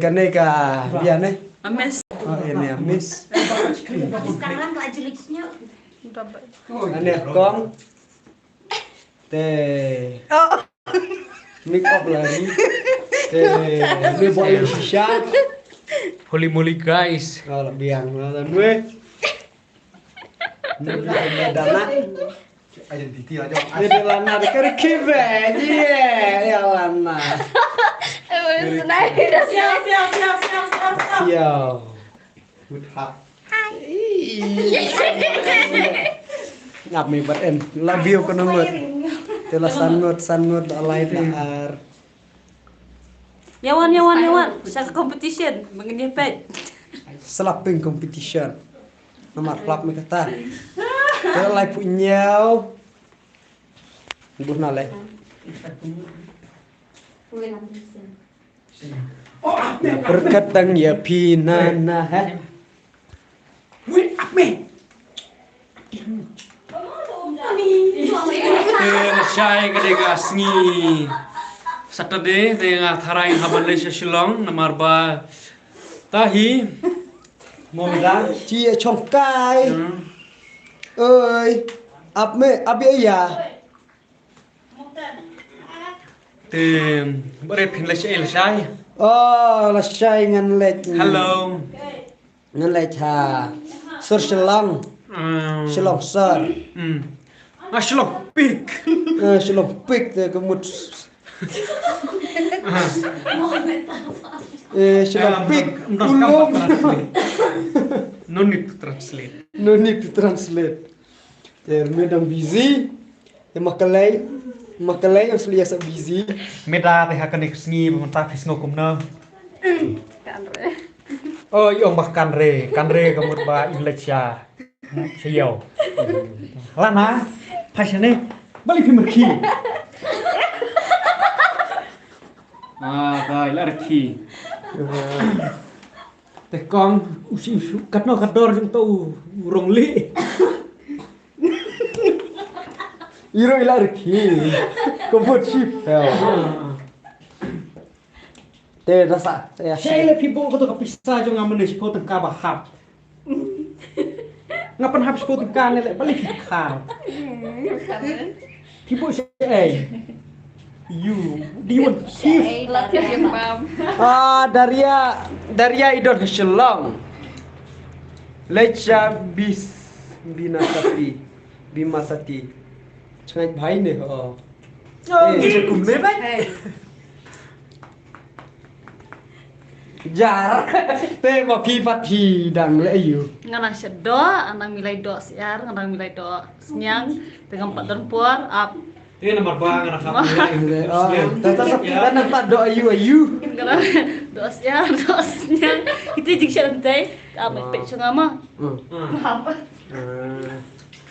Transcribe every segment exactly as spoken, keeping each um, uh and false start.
Kane ka biang ne. Amis. Oh, ini amis. Sekarang lagi lucunya. Ane kong. Te make up lagi. Te ni boy shisha. Holy moly, guys. Oh, la biang la dan we. Ni biang dana. Identity aja. Ni de lana de kere kibe. Ye, ya lana. Siaw, siaw, siaw, siaw, siaw, siaw. Siaw. Good heart. Ngap mi bat en. Love you kono ngot. Te la san ngot, san ngot alai ta ar. Yawan, yawan, yawan. Sa competition. Mengenai pet. Slapping competition. Namar hlap mi kata. Te lai pu nyau. Buh na lai. Na perkat dang ya pina na ha. Wait, ap me. Te na shai ka dei ka sngi Saturday, te nga tharai ha ban leit sha Shillong, namar ba tahi. Mo da. Chi ya chongkai. Hmm. Oi. Ap me, ap ya ya. Te, bare phin lashai, lashai. Oh, lashai ngan leit. Hello. Ngan leit ha. Sur Shillong. Hmm. Shillong sur. Hmm. Ah, Shillong Peak. Eh, Shillong Peak te kemut. Eh, Shillong Peak. Ulung. No need to translate. No need to translate. Te me dang busy. Te ma kalei, ma kalei ong sli ya sa busy. Me da te ha kane ka sngi ba mynta phi sngew kumno? Kan re. Oh, ong ba kan re, kan re ka mut ba in leit sha. Sha ïew. Lana, pha shane, bali phi merki. Ah, da ila rki. Te kong, u shi, u shi, katno ka dor jong to u rong li. Iro ila rki. Ko bot shi. Te rasa, ya. Shai le phi bo ko to ka pisa jong nga mane shi ko tang ka ba hap. Nga pan hap shi ko tang ka ne le bali phi kha. Phi bo shai. You, do you want to give? Ah, Daria, Daria i don ha Shillong. Lecha bis, bina sati, bima sati. Chngai bhai ne ho. Oh, eh. Ni kum ne bhai. Jar. Te ma phi pat phi dang le ayu. Nga nang sha doh, nga nang milai doh siar, nga nang milai doh sniang, te ngam pat don por, ap. Te namar ba nga nang hap milai. Oh, ta ta ta nang pat doh ayu ayu. Nga nang doh siar, doh sniang. Ite jing sha te, ap pek chunga ma. Hmm.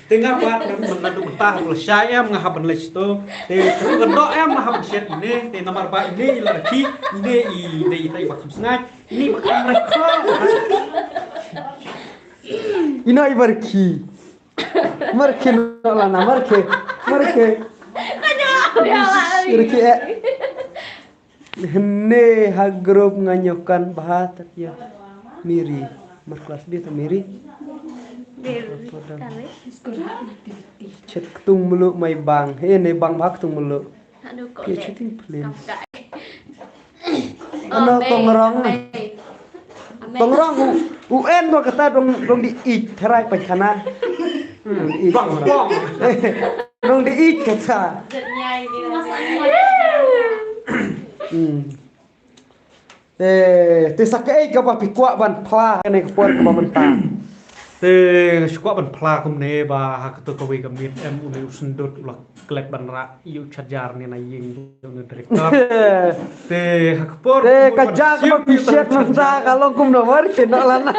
Te nga pat mynta mynta ha u lashai em nga hap ban leit sha to. Te ka doh em nga hap ban shet ine, te namar ba ine i la rki, ine i dei ita i ba kham sngaid, ine i ba kham rek kho. Ine i ba rki. Marke no lana, marke, marke. Rki eh. Hynne ha group nga ñiew kan bha tat ïa Miri. Mar klas bia ta Miri. Miri. Chet ktung mulu mai bang. He ne bang bha ktung mulu. Pia shooting film. Ano tongrong. Tongrong u, u en ba kata dong, dong di ik therai paikana. Dong di ik. Bang, bang. Dong di ik kata. Hmm. Te, te sa kaei kaba phi kwah ban phla kane ka por kaba mynta. Te shu kwah ban phla kumne ba ha kato kawei ka miet em une u syndut u la klet ban rah ïa u charger ne na ïing jong u director. Te ha ka por te ka ja kaba phi shet mynta ka long kumno war ke no lana.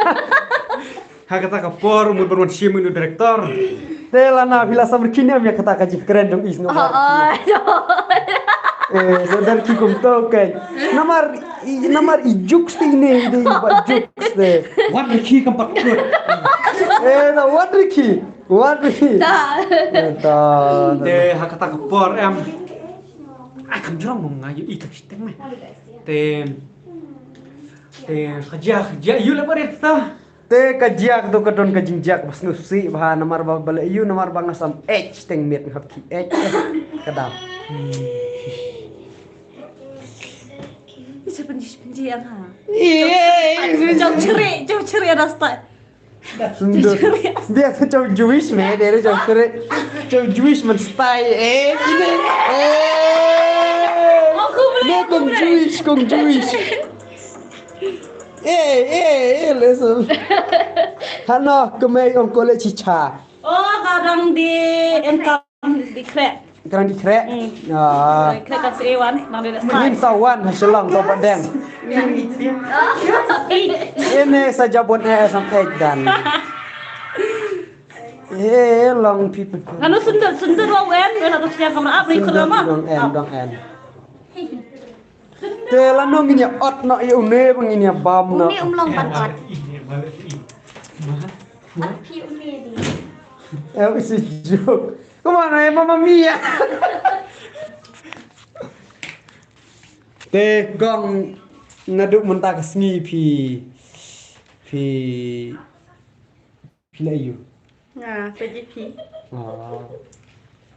Ha kata ka por u mut ban wan shim ïa u director. Te lana phi la samrkhie ne ïa kata ka jingkren jong i sngewbha. Eh, sa dar ki kumto kan. Namar i, namar i jokes te ne, i dei ba jokes te. Wat rkhie kam pat kut. Eh, na wat rkhie. Wat rkhie. Ta. Eh, ta. Te ha kata ka por em. Ai kam jrong mo nga ïohi ka shiteng me. Te Te ka jia, ka jia ïu la barit ta. Te ka jia ka tu ka don ka jingjia ba sngewsih bha namar ba, ba la ïu namar ba nga sam ej teng miet nga hap ki ej. Ka dap. Ni siapa ni, siapa ni yang ha? Jauh cerai, jauh cerai ada start. Sundut. Dia tu jauh Jewish meh, dia tu jauh cerai. Jauh Jewish man style eh. Ini. Eh. Aku boleh, dia aku kong boleh. Jewish, kong Jewish. Eh, eh, eh, listen. Hano kemai ong college cha. Oh, kadang di income di crack. Kadang di crack. Hmm. Ah. Di crack kasi Ewan, nang di Min sa wan ha Shillong to padeng. Ini saja bon eh sam ek dan. Eh, long people. Ngano sundut, sundut wa wen, wen atau siang kamera apa ikut lama. Dong en, dong en. Te la nong ngin ïa ot noh ïa une ba ngin ïa bam noh. Une um long ban ot. Ot phi une di. Eh, it's a joke. Come on, eh, Mamma Mia. Te kong naduh mynta ka sngi phi phi Phi la ïu. Nga, P J P. Oh.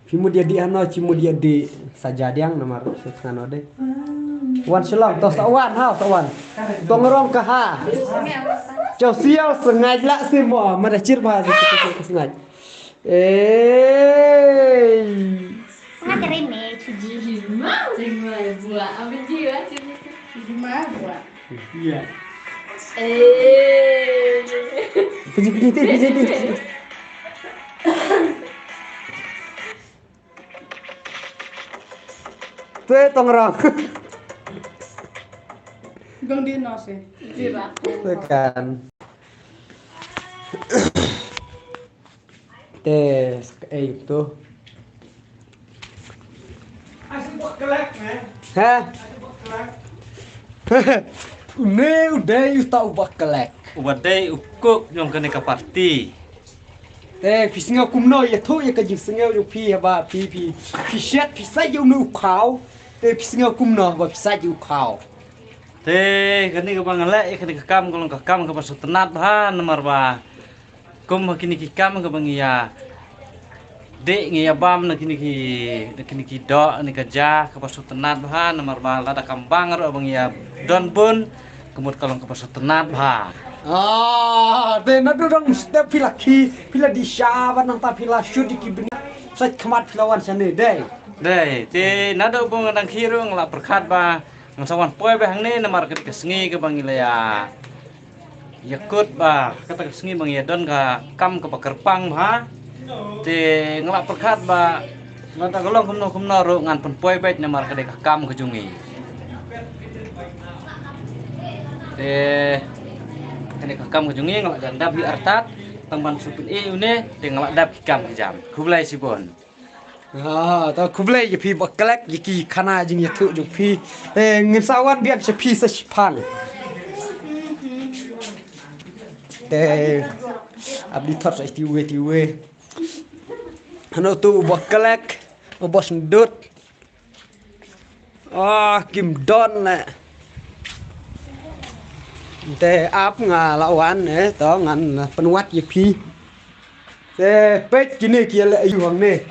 Phi mut ïa dih hano, phi mut ïa dih saja diang namar sa ngano de. Wan Shillong, to sa wan ha, sa wan. Tong rong ka ha. Chau siau sngaj la si mo, ma da chir ba si si si sngaj. Eh. Nga dari me chuji. Jima, jima buah. Abin ji wa sini. Jima buah. Iya. Eh. Piji, piji, piji, piji. Te tong rong. Gong di no se. Jira. Tekan. Te, eh, tu. Ha? Ne u dei u ta u ba kelek. U ba dei u kok jong kane ka parti. Te phi sngew kumno ïa thu ïa ka jingsngew jong phi haba phi phi phi shet phi sa ïa u ne u khaw. Te phi sngew kumno haba phi sa ïa u khaw. Te kane kaba nga leh ïa kane ka kam ka long ka kam kaba sngewtynnat bha namar ba kum ha kine ki kam kaba ngi ïa dei ngi ïa bam na kine ki na kine ki doh ne ka ja kaba sngewtynnat bha namar ba lada kam bang ruh ba ngi ïa don bun ka mut ka long kaba sngewtynnat bha. Ah, te naduh dang step phi la ki phi la di sha ba nangta phi la shoot ïa ki bniat sait khmat phi la wan shane dei. Dei, te naduh ba nga dang ki ruh nga la pyrkhat ba nga sa wan poi beit hangne namar ka dei ka sngi kaba ngi la ïa ïa kut ba kata ka sngi ba ngi ïa don ka kam kaba kyrpang bha. Te nga la pyrkhat ba lada ka long kumno kumno ruh ngan pynpoi beit namar ka dei ka kam ka jong ngi. Te ka dei ka kam ka jong ngi nga la jan dap hi artat tang ban shu pyni une te nga la dap ki kam ki jam. Khublei shibun. Ah, to khublei ïa phi ba kelek ïa ki khana jingïathuh jong phi. Eh, ngin sa wan biang sha phi sa shipang. Te ap di thot sa iti we ti we. Hano tu ba kelek, ba sndut. Ah, kim don ne. Te ap nga la wan eh, to ngan pynwad ïa phi. Te peit kine ki ïa leh aïu hangne.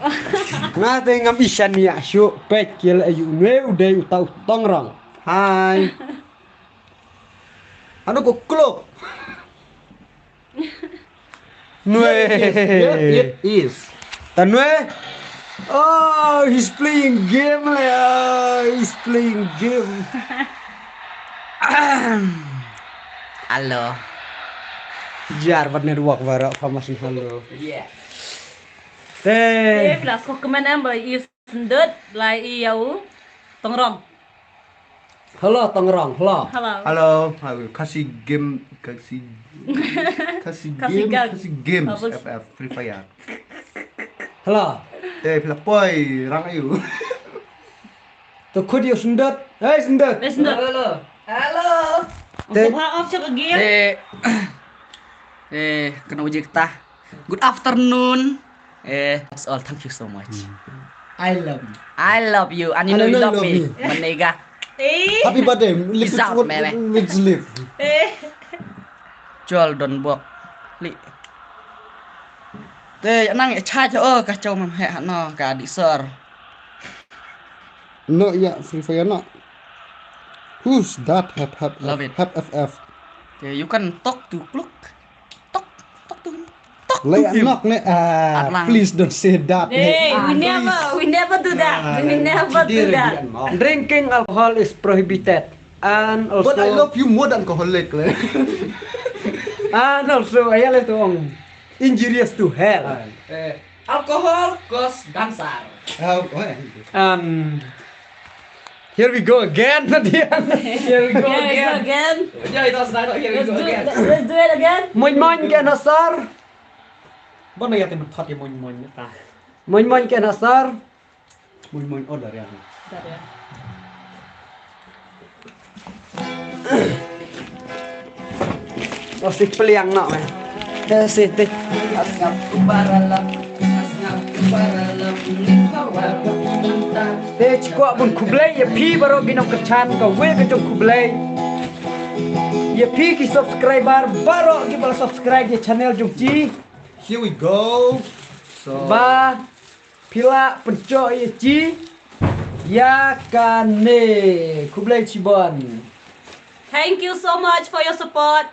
Nga te ngam i shan ïa shu peit ki ïa leh aïu ne u dei u ta u tong rong. Hai. Ano ko klo. Nwe. It is. Ta nwe. Oh, he's playing game. Oh, he's playing game. Hello. Jar bad network baroh ka mas hello. Yeah. Te. Eh, plus ko kemen em ba i sendut lai i yau tongrong. Hello tongrong, hello. Hello. Hello, hello. Kasi game, kasi kasi game, kasi games. F F, Free Fire. Hello. Eh, pila poi rang ayu. To khut ïa u sendut. Hey sendut. Hey sendut. Hello. Hello. Te- Apa off check again? Eh. Eh, kena uji kita. Good afternoon. Eh, that's all. Thank you so much. I love you. I love you and you know you love me. Menega. Eh. Happy birthday. Live it out, man. Live it, live it, live it. Eh. Jol don bok. Li. Te nang e cha cha o ka chau mam he ha no ka di sor. No, ya, Free Fire no. Who's that? Hap, hap, Love it. Hap, F F. Okay, you can talk to Kluk. Talk, talk to him. Talk to him. Nok ne, ah, Atlang. Please don't say that. Hey, we never, we never do that. We never do that. Drinking alcohol is prohibited. And also, but I love you more than alcoholic, le. And also, I like to, um, injurious to health. Ah, eh. Alcohol cause cancer. Oh, oh, yeah. And here we go again, Nadian. Here we go again. Here we go again. Yeah, it was not, here we go again. Let's do it again. Moin moin ken ha sir. Bon ya tin thot ya moin moin ta. Moin moin ken ha sir. Moin moin order ya. Order ya. Oh, si peliang nak, man. Eh, si, ti. Eh, chikwa bun khublei, ya phi baroh ki nongkyrchan, ka wei ka jong khublei. Ya phi ki subscriber, baroh ki ba la subscribe ya channel jong chi. Here we go. So. Ba, phi la pynchoh ya chi. Ya kane. Khublei chibon. Thank you so much for your support.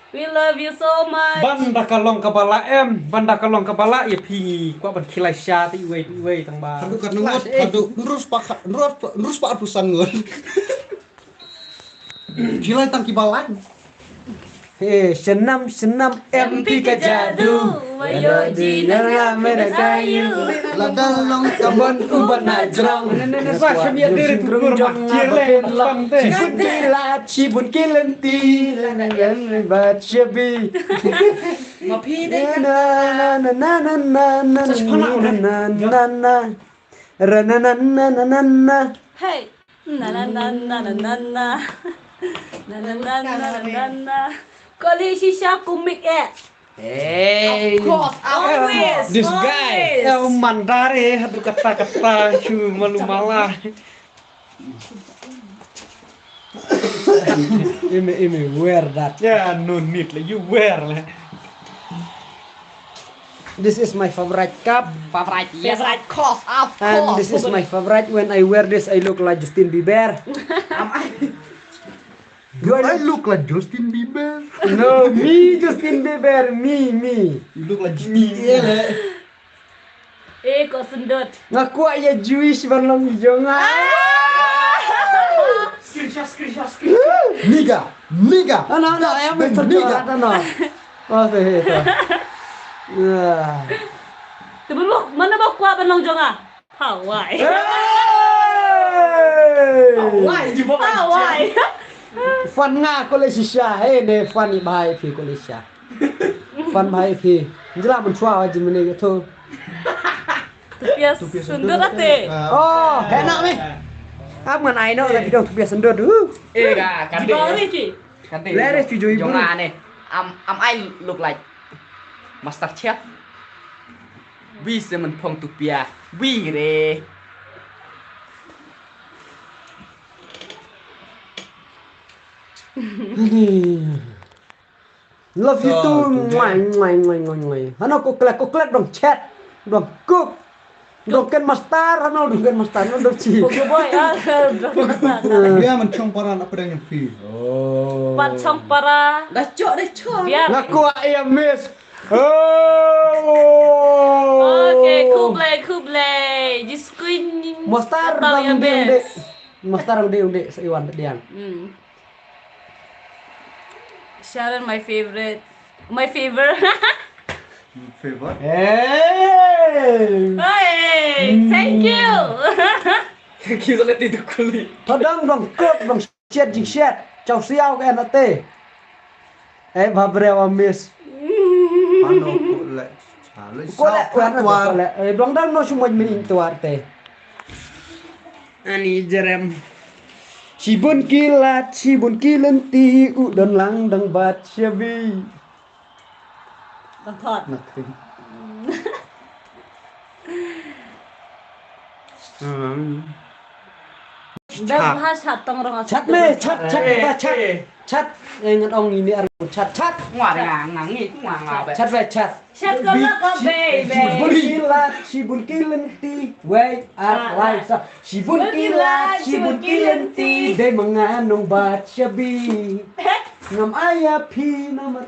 We love you so much. Ban da ka long ka ba la em, ban da ka long ka ba la ya phi kwah ban khilai sha ti wei ti wei tang ba. Haduh kat ngut, eh. Haduh nrus pa, nrus pa, nrus pa atu san ngut. Khilai tang ki ba la. He, shnam, shnam, em phi ka jadu. Wa yo ji na ra me na ka yu. Lada long ka mon u ban na jrong. Ne, ne, ne, ba shim ya diri tu kur ma kir le, ma pang te. Shibun ki la, shibun ki lenti, la na yan ba shabi. Ma phi de na, na, na, na. Hey. Na, na, na, na, na, na. Na, na, na, na, na, na. Na, na, na, na, na, na, na. Kali shisha kumik eh. Hey. Of course, always, this guy. Always. Eh, mandar eh, haduh kata-kata, chu malu mala. Imi, imi, wear that. Yeah, no need, like, you wear, like. This is my favorite cup. Favorite, yes, favorite, of course, of course. And this is my favorite. When I wear this, I look like Justin Bieber. Am I? Do I look like Justin Bieber? No, me, Justin Bieber, me, me. You look like Justin Bieber. Eh, ko sendot. Nga kwah ya Jewish ban long i jong nga. Screenshot, screenshot, screenshot. Niga, niga. Ano, ano, ay, may pagkakata, no. Oh, sige, ito. Ah. Te bun mo, mana ba kwah ban long jong nga? Hawaii. Hey! Hawaii, di ba? Hawaii. Fan nga ko le shisha, hey, ne fan i bhai phi ko le shisha. Fan bhai phi. Jela mun chwa wa jimne ga tho. Tupia sundor ate. Oh, hena me. Ap ngan ai no la bidong tupia sundor du. Eh, ka, ka. Di bawah ni ki. Kante. Lere ki joi buru. Jong ane. Am, am I look like Master Chef? Wi se man phong tu pia. Wi re. Love you too. Mwah, mwah, mwah, mwah, mwah. Hano ko klek, ko klek dong chat. Dong cook. Dong ken master, hano dong ken master, hano dong chi. Pogo boy, ah, dong master. Bia man chong para na pedang yang pi. Oh. Pat chong para. Dah chok, dah chok. Bia. Ngaku ai miss. Oh. Okay, khublei, khublei. Jiskuin. Master dong ding ding. Master dong ding ding, seiwan diang. Hmm. Sharon, my favorite. My favorite. Favorite? Hey! Hey! Hmm. Thank you! Thank you, sangat itu kulit. Tadang dong kop dong shet jing shet. Chow siaw ke na te. Eh, ba breu a miss. Ano ko le. Ko le, ko le, ko le. Eh, dong dang no shumoi mini tuar te. Ani jerem. Shibun kilat, shibun kilanti, u don lang dang bat shabi. Dang thot. Nothing. Hmm. Bad bha chat tong rong. Chat me, chat, chat, ba chat. Chat. Eh, ngan ong ini ar chat, chat. Ngwa nga nga ngi ngwa nga ba. Chat ba chat. Chat ko la ko baby. Bun kilat, shi bun kilanti. Wei, ar lai sa. Shi bun kilat, shi bun kilanti. Dei mangan nong bat shabi. Ngam aya phi namar.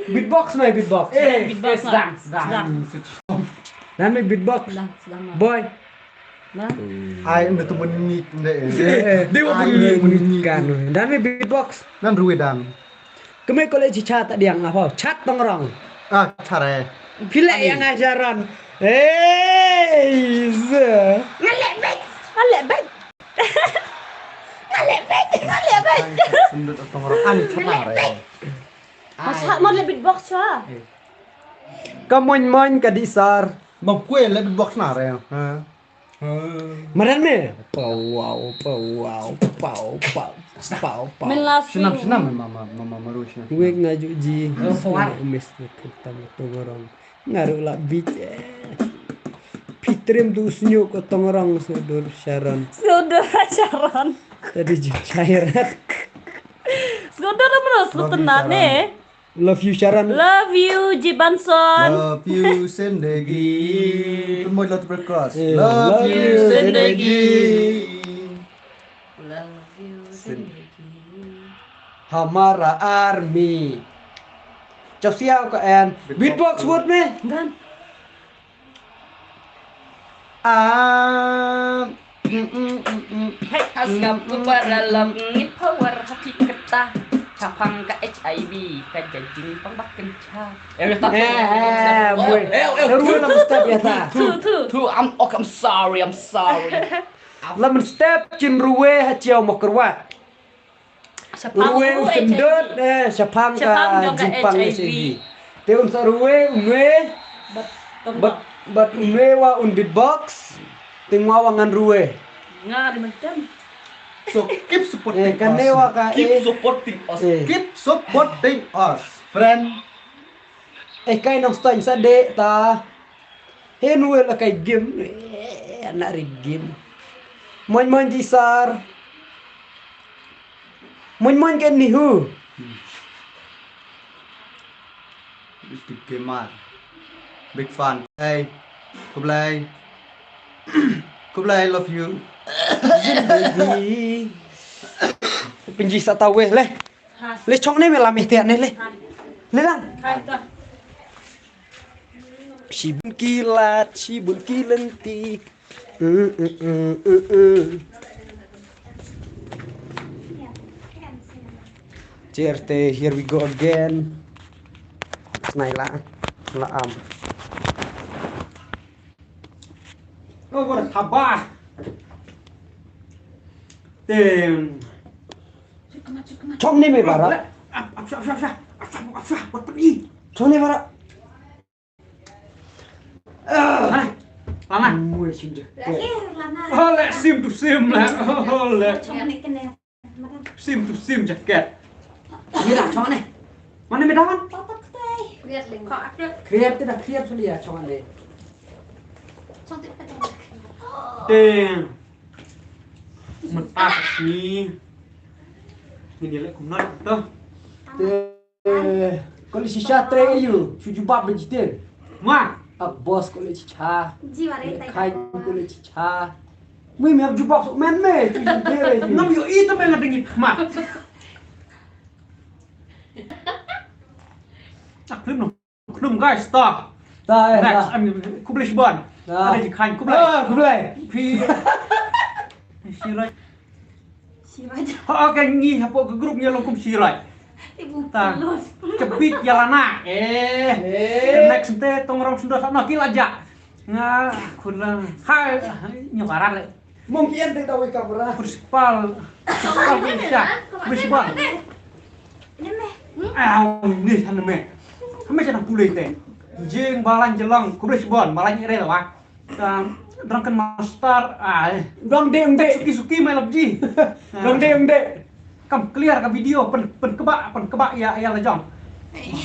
Beatbox mai beatbox. Eh, beatbox, eh, sedang, sedang. Dan mai beatbox. Sedang, sedang. Boy. Ai, unda tu bunyi unda. Eh, eh. Dia bunyi kan. Dan mai beatbox. Dan ruwe dan. Kemai college chat tak diang apa? Chat pengerang. Ah, chat eh. Pila yang ajaran. Eh, ngalek bet. Ngalek bet. Ngalek bet. Ngalek bet. Sendut pengerang. Ani chat eh. Masa mo le beatbox cha. Ka moin moin ka di sar. Bang kue le beatbox na re. Ha. Madan me. Pow wow pow wow pow pow pow pow. Men la sing. Senam senam mama mama maru senam. Wek ngaju ji. Miss ni kita betul orang. Ngaru la beat. Pitrim tu senyuk ko tongrang sudur Sharon. Sudur Sharon. Tadi ji cairan. Sudur terus lu tenat ni. Love you Sharon. Love you Jibanson. Love you Sendegi. Pun mo lot berkos. Eh, love you Sendegi. Love you Sendegi. Hamara army. Chau siau ka en. Beatbox word me. Dan. Ah. Hey, asngap ku paralok ngi power haki keta. Chapang ka H I V ka jajing pang bakin cha. Eh, eh, eh, boy. Eh, eh, eh, ruwe lam step ya ta. Tu, tu. Tu, I'm, okay, I'm sorry, I'm sorry. Lam step chin ruwe ha chiao mokrwa. Ruwe u sendot, eh, shaphang ka jingpang H I V. Te un sa ruwe un we bat bat un we wa un beatbox. Te ngwa wa ngan ruwe. Nga ri mentem. So keep supporting us. Keep supporting us. Keep supporting us, friend. Eh, kai nong stang sa de ta. Hen wel la kai game. Eh, anak ri game. Moin moin ji sar. Moin moin ke ni hu. Big gamer. Big fan. Hey. Kublai. Kublai, love you. Zindagi. Pinji sa taweh leh. Le chong ne me la me te ne le. Le lang. Shibun kilat, shibun kilanti. Cherte, here we go again. Snaila, la am. Oh, what a tabah. Tem. Chong ni me bara. Chong ni bara. Lana. Lana. Ole sim tu sim la. Ole. Sim tu sim jaket. Ni dah chong ni. Mana me dawan? Create te dah create suli ya chong ni. Te. Mentas ni. Ni dia lek kumna tu. Te. Kau ni shisha tre ayu. Shu jubab bejitin. Ma. Ak boss kau ni shisha. Kai kau ni shisha. Mui mi jubab sok men me. Nam yo i tu me ngadengit. Ma. Ak klim no. Khlum guys, ta. Ta, eh, next, ta. Khublei shibun. Ta. Ada ji khan, khublei. Ah, khublei. Phi. Shirai. Shirai. Ha, okay, ngi hapoh ka group ngi long kum Shirai. Ta. Chapit ya lana. Eh. Eh. Next te tong rong sundar sana kila ja. Nga khulang. Hai, ngi parah le. Mungkin te tahu kamera. Principal. Principal Asia. Principal. Ah, ni sana me. Kami sana pulih te. Jing balan jelang, khublei shibun, balan ire lah. Drunken master, ah. Dong deng dek. Suki suki mai lap ji. Dong deng dek. Kam clear ka video pen pen kebak pen kebak ya ya lajong.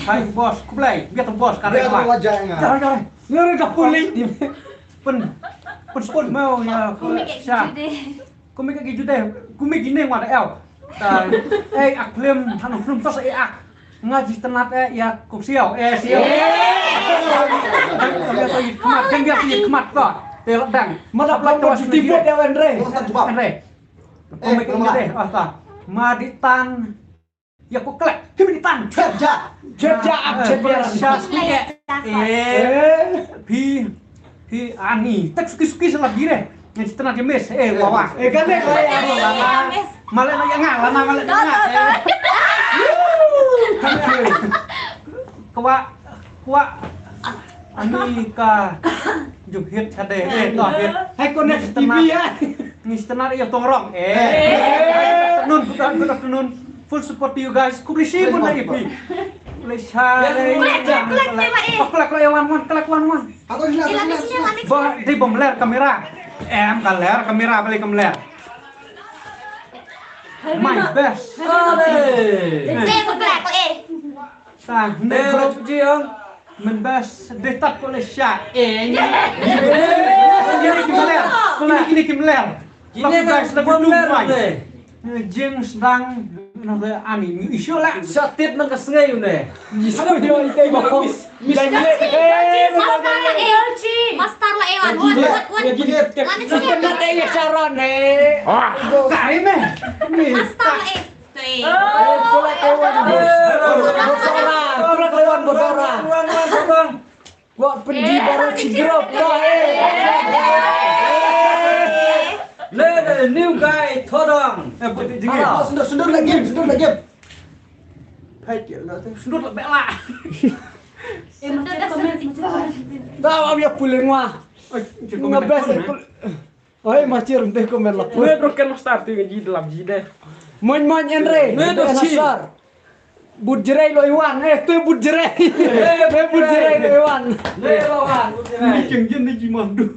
Hai boss, khublei, biar tu boss ka. Biar tu wajah nga. Jangan jangan. Ngere ka pulih. Pen pen sport mau ya. Sha. Kumne ki juh de, kumne ki ne wa da ew. Ta, eh, ak film, hanu film tos eh ak. Nga ji tenat eh ya kum siau, eh siau. Yang biasa yit kemat, yang biasa yit kemat ko. Te lok dang. Madap lak tos ti buat ya Andre. Andre. Kumne ki juh de, asta. Ma di tan. Ya ko klek, kim di tan. Chep ja. Chep ja, ap chep ja. Sha sku eh. Eh. Pi, pi ani. Tak suki suki salah dire. Ngi tenat je mes. Eh, wawa. Eh, kan deh, kan deh. Malek la ya nga, lana malek la nga. Kwa, kwa. Ani ka jumhit chade. Eh, to hit. Hai ko next T V ya. Ngi tenat ya tong rong. Eh. Nun, good afternoon, good afternoon. Full support to you guys. Khublei shibun na ipi. Khublei shibun. Klek, klek, klek, klek, eh. Klek, klek, eh, wan, wan, klek, wan, wan. Ba, di bom ler kamera. Em, ka ler kamera, balik kam ler. My best. Klek, klek, eh. Sa, ne bro ji ong. Men bas de tat ko le sha. Eh, ni. Ni ki mler. Ni ki mler. Love you guys, love you too, bye. Jing sedang na ani ni isu lah. Sa tit nang ka sngai ne. Isu yo ite ba. Master la ewan. Wan, wan, wan. Wan, wan. Wan, wan. Kari me. Master la eh. Tui. Oh, pula kawan bos. Pula kawan bos. Wa penji baru ci drop dah eh. Le, le, new guy todong. Eh, putih jengit. Sundut, sundut lagi, sundut lagi. Hai, sundut lebih lah. Dah, am ya puling wah. Ngebes. Oi, machir ndeh ko mer lapor. Ngue broken master tu ngaji dalam ji deh. Moin moin Enre. Ngue dok si. But jerai lo iwan. Eh, tu but jerai. Eh, but jerai lo iwan. Ngue lo wan, but jerai. Ni jeng jeng ni ji mandu.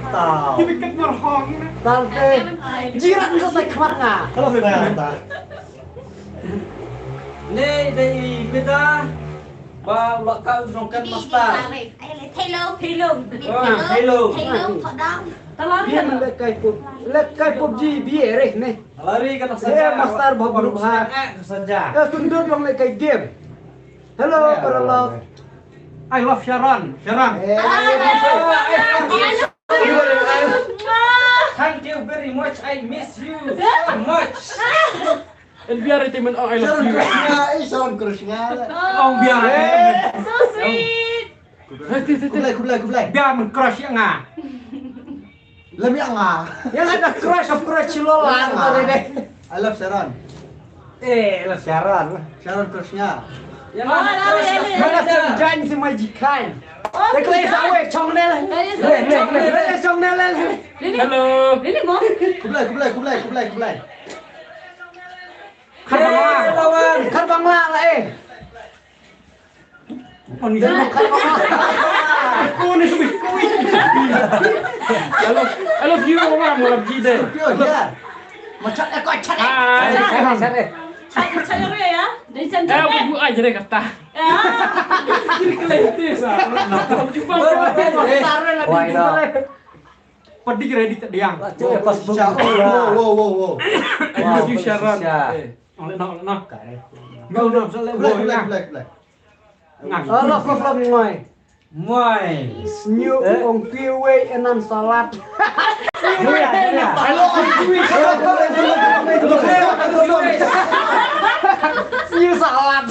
Tahu. Ini kat marhong. Tante. Jiran sa tak mana. Kalau tak. Ni dei mita. Ba u la ka u nongkan master. Hello, hello. Hello. Hello, todong. Bien le kai pup. Le kai pup ji bi ereh ne. Lari ka nasa. Eh, master ba group ha. Eh, ka saja. Eh, sundut long le kai game. Hello, para love. I love Sharon. Sharon. Eh, thank you very much. I miss you so much. En biar ite men, oh, I love you. Sharon crush nga, eh, Sharon crush nga. Oh, biar. Eh, so sweet. Kublai, kublai, kublai. Biar men crush ïa nga. Lem ïa nga. Ïa nga da crush of crush lo la. I love Sharon. Eh, I love Sharon. Sharon crush nga. Ïa nga da crush of crush. Mana Sharon si majikan. Te klei sa wei chong ne. Le, le, le, le, chong ne le. Hello. Kublai, kublai, kublai, kublai, kublai. Khat bangla. Khat bangla la eh. Khat bangla. Kuni sumi kui. I love, I love you, mama, I love you deh. Machat eh, kau chat eh. Ah, chat eh. Chat eh ya. Dari sana. Eh, bubu aja deh kata. Jadi kelihatan sa. Jumpa. Why not? Padi ready tak diang. Wow, wow, wow, wow. Wow, you Sharon. Eh. Ong le no, no. Go no, so le. Kublai, kublai, kublai, kublai. Ngak. Ala ko flam ngoi. Ngoi. Snyu ong kiwi enam salad. Hello, ong kiwi. Snyu salad.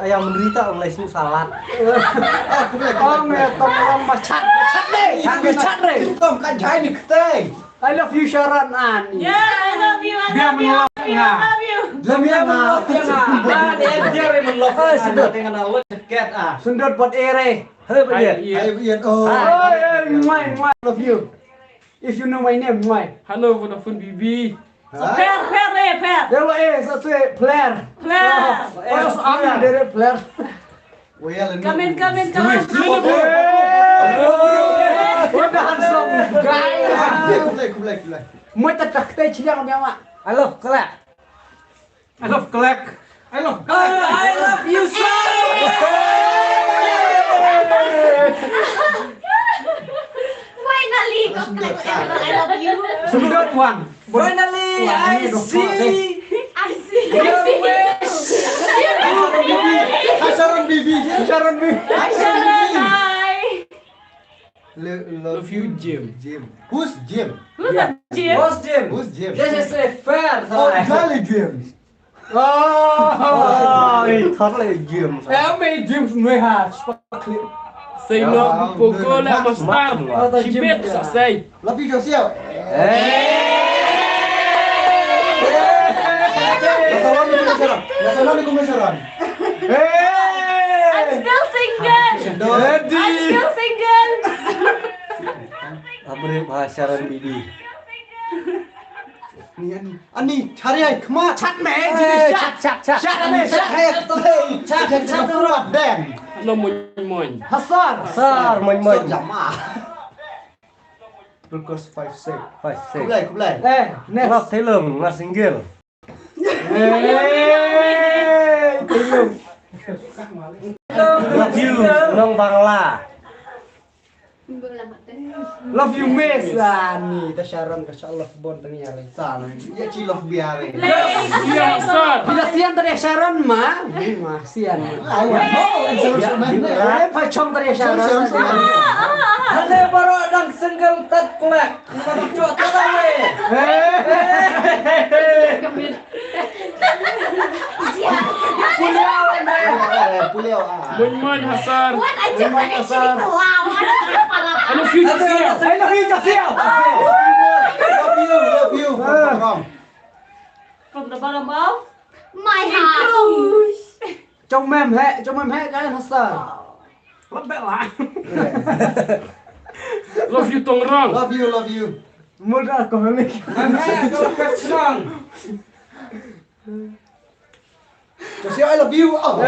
Ayam menderita ong lai snyu salad. Ong ya tong ong machat, machat deh. Machat deh. Tong kan jai ni keteng. I love you Sharon Annie. Yeah, I love you. Biar mengelak. I love you. Love you. Biar mengelak. Ah, dia dia mengelak. Ah, sundut. Dengan awak dekat ah. Sundut buat ere. Hello, Pak Ian. Hai Ian. Oh. Hai, hai, mwah, mwah. Love you. If you know my name, mwah. Hello, Vodafone B B. Player, player, eh, player. Dia lo eh, satu eh, player. Player. Oh, oh, so, ah, dia player. Come in, come in, come in. What a handsome guy. Kublai, kublai, kublai. Mo ta tak te chiliang biang ma. Hello, kelak. I love kelak. I love kelak. I love you so. Why Finally, got my I love you. Sundot wan. Finally, I see. I see. Your wish. Ha Sharon Bibi. Sharon Bibi. Hi, Sharon. Hi. Love you, Jim. Jim. Who's Jim? Who's that Jim? Who's Jim? Who's Jim? This is a fair. Oh, Charlie Jim. Oh, Charlie Jim. Em me Jim me ha. Say no, Pogo le Mastar. She bet sa say. Love you, Joseph. Hey. Nasalami ko Sharon. Nasalami ko Sharon. Hey. I'm still single. Ready. I'm still single. Abri bahasa Sharon Bibi. Ani, ani, chari ai khmat. Chat me, Hey, chat, chat, chat. Chat me, chat. Hey, chat, chat, chat, chat. Lo moin moin. Hasar. Sar, moin moin. Jama. Because five six. Five six. Kublai, kublai. Eh, next. Love Thelong, nga single. Hey, Thelong. Love you, Nong Bangla. Love you, miss. Ani, ta Sharon ka sha love bon tang ya le. Sa na. Ya chi love biare. Yes, sir. Bila sian tadi Sharon ma. Ni ma sian. Ai, pa chong tadi Sharon. Hale baro dang single tat kulak. Madu chok tat ale. Hey. Commit. Puliau ah. Moin moin Hasar. What? I just want to see the flower. Ano future siya? Ay, love you, Joseph. Love you, love you. From, from. From the bottom of my heart. Chong mem he, chong mem he, kaya Hasar. Love you Tongrong. Love you, love you. Muda alcoholic. Hey, don't get strong. Kasi I love you. Oh.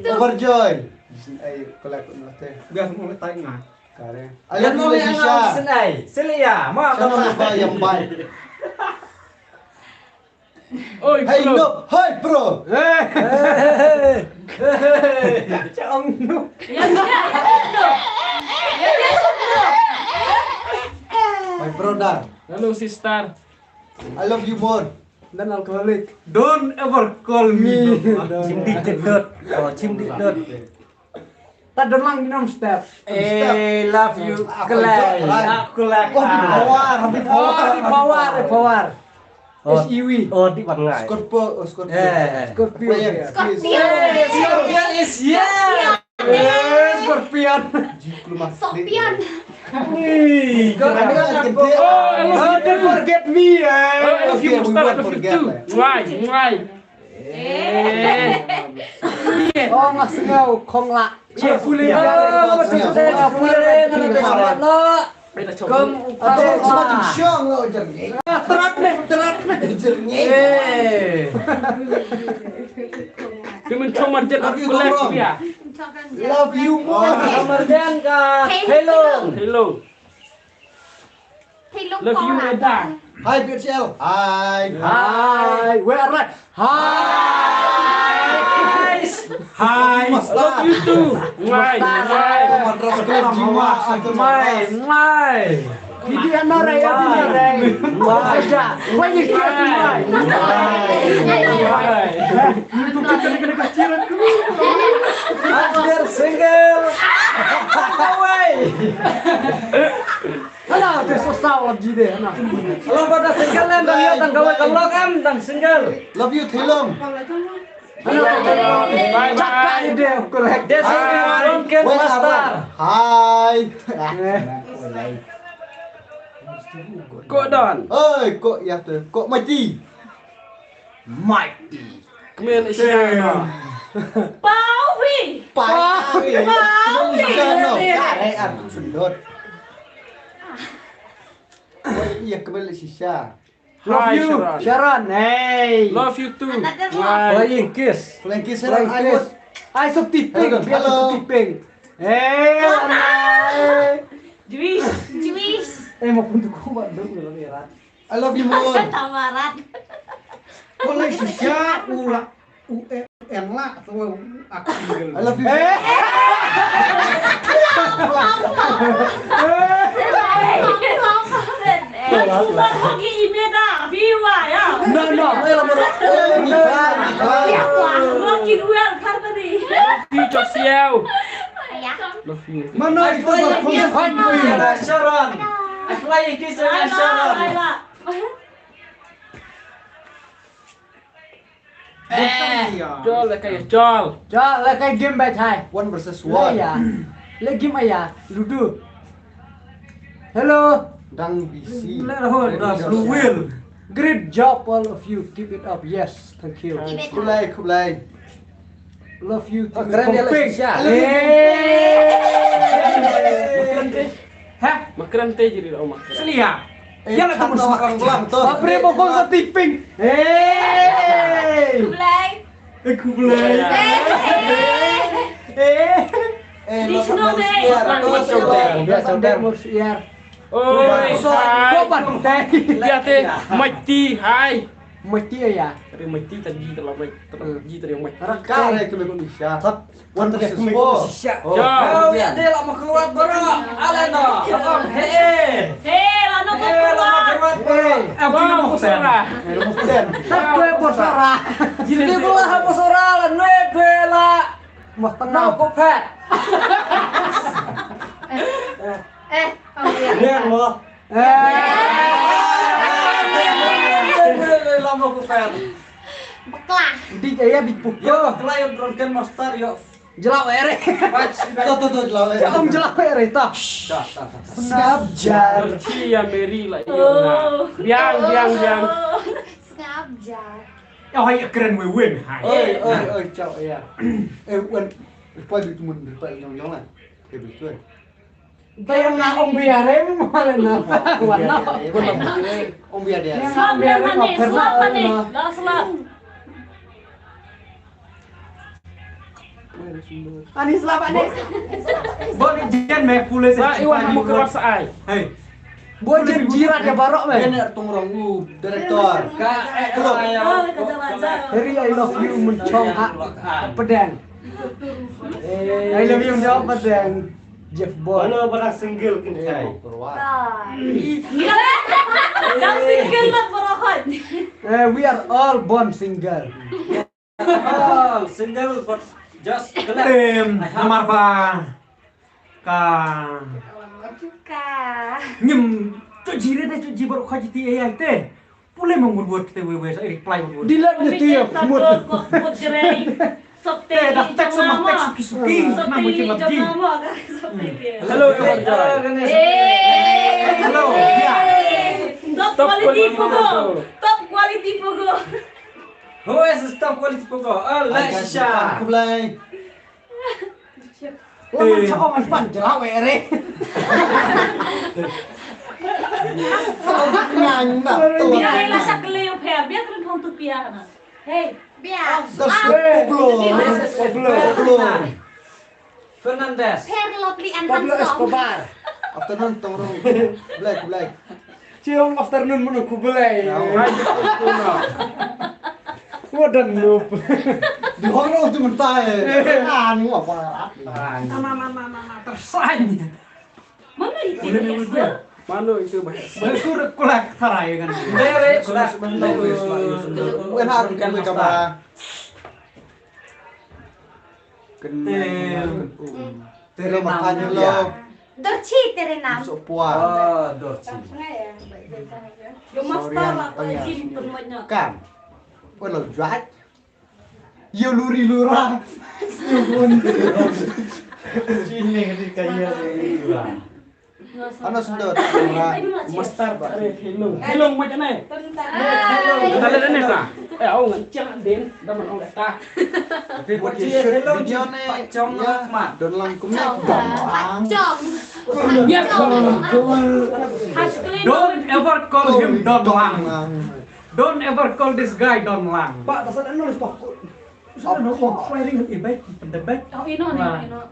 Overjoy. Ay, collect ko na te. Biar mo tayo nga. Kare. I love you, Shisha. Sinai. Silia. Ma Sana mo ba yang bai? Oi, Hey, bro. No. Hey, bro. Hey. Chong no. Yes, yes, yes, no. Yes, yes, no. My brother. Hello, sister. I love you more. Dan alcoholic. Don't ever call me. Don't. Chim dik dik dot. Oh, chim dik dot. Tad don lang minum step. Eh, love you. Kelai. Aku lak. Oh, di power, di Oh, di power, di power. S E V. Oh, di wan ngai. Scorpio, oh, Scorpio. Eh. Scorpio. Yes, Ya. yes. Scorpion is here. Eh, Scorpion. Jiklu mas. Sopian. Wih, Kau ada kan gede. Oh, I love Oh, don't forget me. Eh. I love you, Okay, we Mustafa. I won't love you forget, too. man. Mwah, mwah. Eh. Oh, mas ngau kong la. Cheers. Pule. Oh, mas ngau. Ah, pule. Pule. Kom. Ada semacam siang lo jernih. Terat nih, terat nih. Jernih. Eh. Dia mencoba dia Love you, boleh Bang. Dia. Love you more. Marjan ka. Hello. Hello. Hello, Love you, Paula. Eda. Hi, P H L. Hi. Hi, where are? Hi. Hi. Love you too. Mwah, mwah. Madras Club Jiwa. Mai, mai. Ini ano re, ini ano re. Wah, ya. Wah, ini ano re. Mwah. Under single. Away. Hala, te so sao lagi de, na. Lo pada single em dang yo dang kawai ka lok em dang single. Love you, Thilong. Hala, cakap ide, correct. Dia single Drunken Where Master. are? Hi. Eh. Kok Don. Oi, kok ya tu. Kok Mighty. Mighty. Kemen Isyana. Pawi. Pai. Pawi. Isyana. Kare aku sundut. Oi, iya kembali sisa. Love Hi, you, Sharon. Sharon. Hey. Love you too. Another Mwah. Flying kiss. Flying kiss Flying I kiss. was. Ai, sop tiping. Hello, Biar hello. Sop tiping. Hey, alright. Juice. Juice. Eh, mau pun tu kau buat dulu lah, ya. I love you more. Tamarat. Kau lagi susah, ulah. U-, eh. En lah, tu aku single. I love you. Love you. Mana itu berfungsi? Sharon. Aku lagi kisah Sharon. Jol la kai jol. Jol la kai game ba thai. One versus La one. Ya. La game aya. Ludo. Hello. Dang busy. Let her the blue wheel. Great job all of you. Keep it up. Yes. Thank you. Khublai, khublai. Love you. Oh, keren dia lah, Shisha. Hah? Makrante jadi dah makrante. Selia. Dia nak tunggu Orang semakin. Kelang tu. Bapre bokong sa tipping. Hey. Khublai. Eh, khublai. Eh. Eh, Di sini deh. Biar Biasa deh mursiar. Oi, Kau pandai. Lihat eh, mati hai. Mati ya. Tapi mati tadi telah mai, telah ji tadi mai. Kare kami pun bisa. One versus Kami four. Shisha. Oh. Ya. Oh, ya dia lah mau keluar baru. Alena. Abang, hey. Hei, lano kau Eh, lama keluar. keluar baru. Eh, Wah, kau musara. Eh, lu mesti. Tak kue bosara. Jadi pula apa suara lah, nui bela. Mah Nau tengah. Kopet. Eh, oh iya. Dia mau. Eh. Lama Kopet. Beklah. Di ya di puk. Yo, klien Drunken Master yo. Jelaw ere. Tuh, tuh, tuh, jelaw ere. Om jelaw ere ta. Dah, dah, dah. Sngap jar. Berarti ya Mary lah. Biang, biang, biang. Sngap jar. Ya, hai keren we win. Hai. Oi, oi, oi, ciao, ya. Eh, wan, reply di temen, reply yang yang lah. Ya betul. Bayang na om biare mana. Wana. Om biar dia. Yang om biare ma pernah. Dah selap. Ani selap ani. Bo ni jen me pule se. Ba iwan mau keras ai. Hey. Bo jen jirat ya barok me. Ini tong rong u director. Ka eh. Harry, I love you menchong ha. Pedang. I love you menchong pedang. Jeff Boy. Halo, barang single kan saya. Keluar. Dah single lah berahot. Eh, we are all born single. Oh, single but just glad. Em, nomor ba ka Ka. Ngim tu jire te tu jibar khaji ti ai te. Pule mong word te we we sa reply word. Dilat ni tu ya mut. Kut jerei. Sopte. Te dah text sama text suki suki. Nama macam lagi. Hello everyone. Hello. Ya. Top quality pogo. Top quality pogo. Who is the top quality pogo? Oh, Laisha. Khublai. Wan sa wan pan jelaw ere. Ngang na. Biar lah sa kele pher. Biar kena thong tu pia na. Hey. Biar. Das Pablo. Pablo. Fernandez. Pher lovely and Pablo handsome. Escobar. Afternoon tong rong. Black, black. Chiong afternoon munu khublai. Wadan nup. Di hong rong tu mentai. Ah, ni apa? Na na na na na tersain. Mana itu? Mana itu bah? Berkur kulak tarai kan. Bere kulak. Wen har kan ka ba. Tere makan lo. Dorchi tere nam. So pua. Oh, Dorchi. Yo master lah jin pun banyak. Kan. Wen lo jwat. Yo luri lura. Yo pun. Sini di kaya lura. Ano sudah? Master ba re hello. Hello macam ni. Tentang. Tentang ni ta. Eh, au ngan cak din. Dah mana ta. Hello, John. Pacong mat. Don lang kumne. Pacong. Yes. Don't ever call him Don Lang. Don't ever call this guy Don Lang. Pak, tak sadar nulis pak. Sadar nulis firing in back, in the back. Oh, ino ni, ino.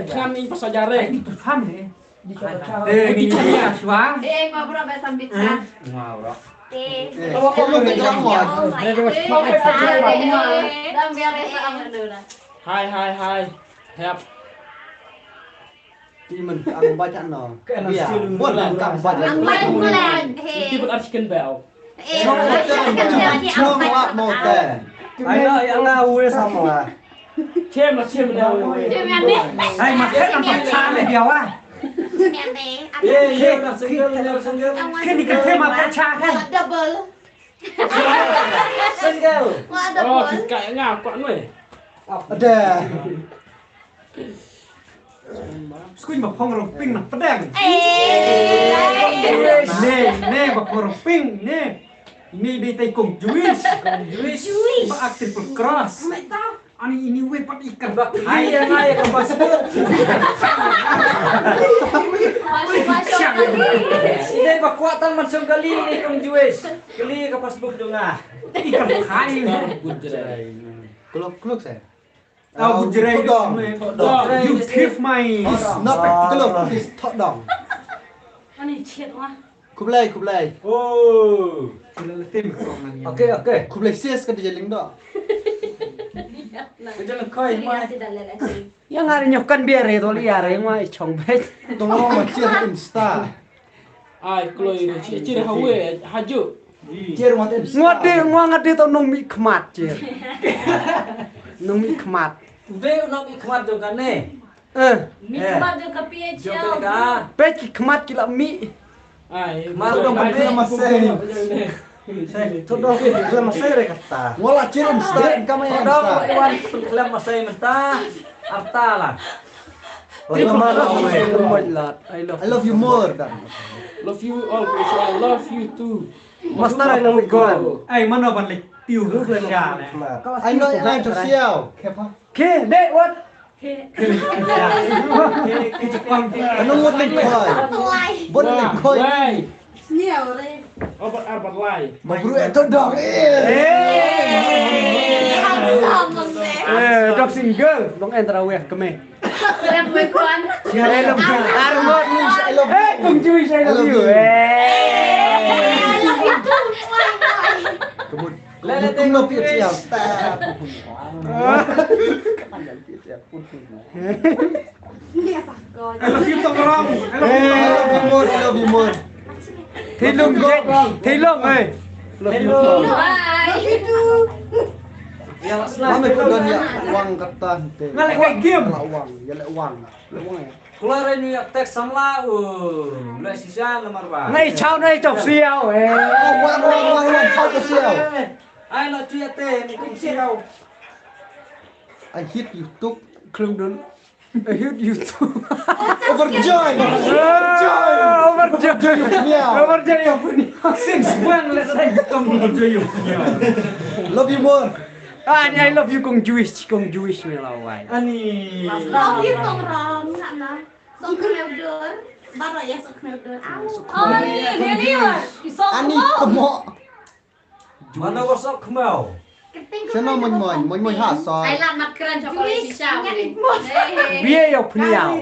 Kan ni pasal jare. Itu kan ni. Eh, ini dia, Shwa. Eh, ngobrol sambil chat. Ngobrol. Eh, hello, hello, hello. Hai, hai, hai. Hep. Ti men ang ba jan no. Ka na sia. Bun lang ka ba jan. Ang ba jan. Ti bun ar chicken bell. Eh, no, no, no, no, no, no, no. Ai na, ai na, ue sama. Chem la, chem la. Chem la ni. Hai, ma khet nang cha le dia wa. Chem la ni. Eh, ye na single, na single. Khet ni ka chem ma cha ka. Double. Single. Wa double. Oh, ki ka nga kwah noi. Ada. Skuin ba phong rong ping na pedang. Eh. Ne, ne ba phong rong ping ne. Ni di tai kong Jewish. Kong Jewish. Jewish. Ba active cross. Ani ini we pat ikan ba. Hai ya ngai ka pas. Ini ba kuat tan man song kali ni kong Jewish. Kali ka pas buk dunga. Ikan hai. Klok klok saya. Oh, Bujrai. You give my. Not practical of this thought down. Ani chet wa. Khublai, khublai. Oh. Okay, okay. Khublai sis ka di jeling do. Ka jeling koi mai. Yang hari nyokan biar itu liar yang mai chong bet. Tong ma chet Insta. Ai kloi re chi chi ha we ha ju. Chi ngwa te. Ngwa de ngwa nga de to nong mi khmat chi. Nong mi khmat. De nong mi khmat jong kane. Eh. Mi khmat jong ka P H L. Pe ki khmat ki la mi. Ai khmat dong ka ma se. Todo ke la ma se re kata. Ngwa la chi rum sta ka ma ya sta. Wan la ma se menta. Arta la. I love you more than. Love you all, P H L. I love you too. Master, I love you. Ai mano ban le tiu ru le sha ne. I know I to siao. Ke de what? Ano what le koi. Bot le koi. Sniaw re. Obat arbat lai. Ma bru e to dong. Eh. Eh, dog single, dong entra weh keme. Rep weh kwan. Ya, I love you. Arngot ni, I love you. Eh, kong Jewish, I love you. Eh. Kebun. Kebun no pi siap. I love you, Tong Rong. I love you, Tong Rong. I love you more, I love you more. Thei Lung, Thei Lung, eh. Love you too. Bye. Mama ko don ya wang kata te. Nga leh game. La wang, ya leh wang. Leh wang ya. Kular ini ya tek samla u. Leh sisa nomor ba. Ngai chau nai chau siau, eh. Wang, wang, wang, wang, chau siau. Ai la tu ya te ni kong siau. I hit you tuk. Klung dun. I hate you too. Overjoyed. Overjoyed. Overjoyed. Overjoyed. Since when let's say you come overjoyed? Love you more. Ah, I love you, kong Jewish, kong Jewish me la wai. Ani. Love you, kong Ram, na na. Sok khmeu dur. Baroh ya sok khmeu dur. Ani, ani, ani. Ani, kemo. Mano ko sok khmeu. Seno moin moin, moin moin ha sok. Ai lap mat kren chok kali shisha. Bia yoh pniaw.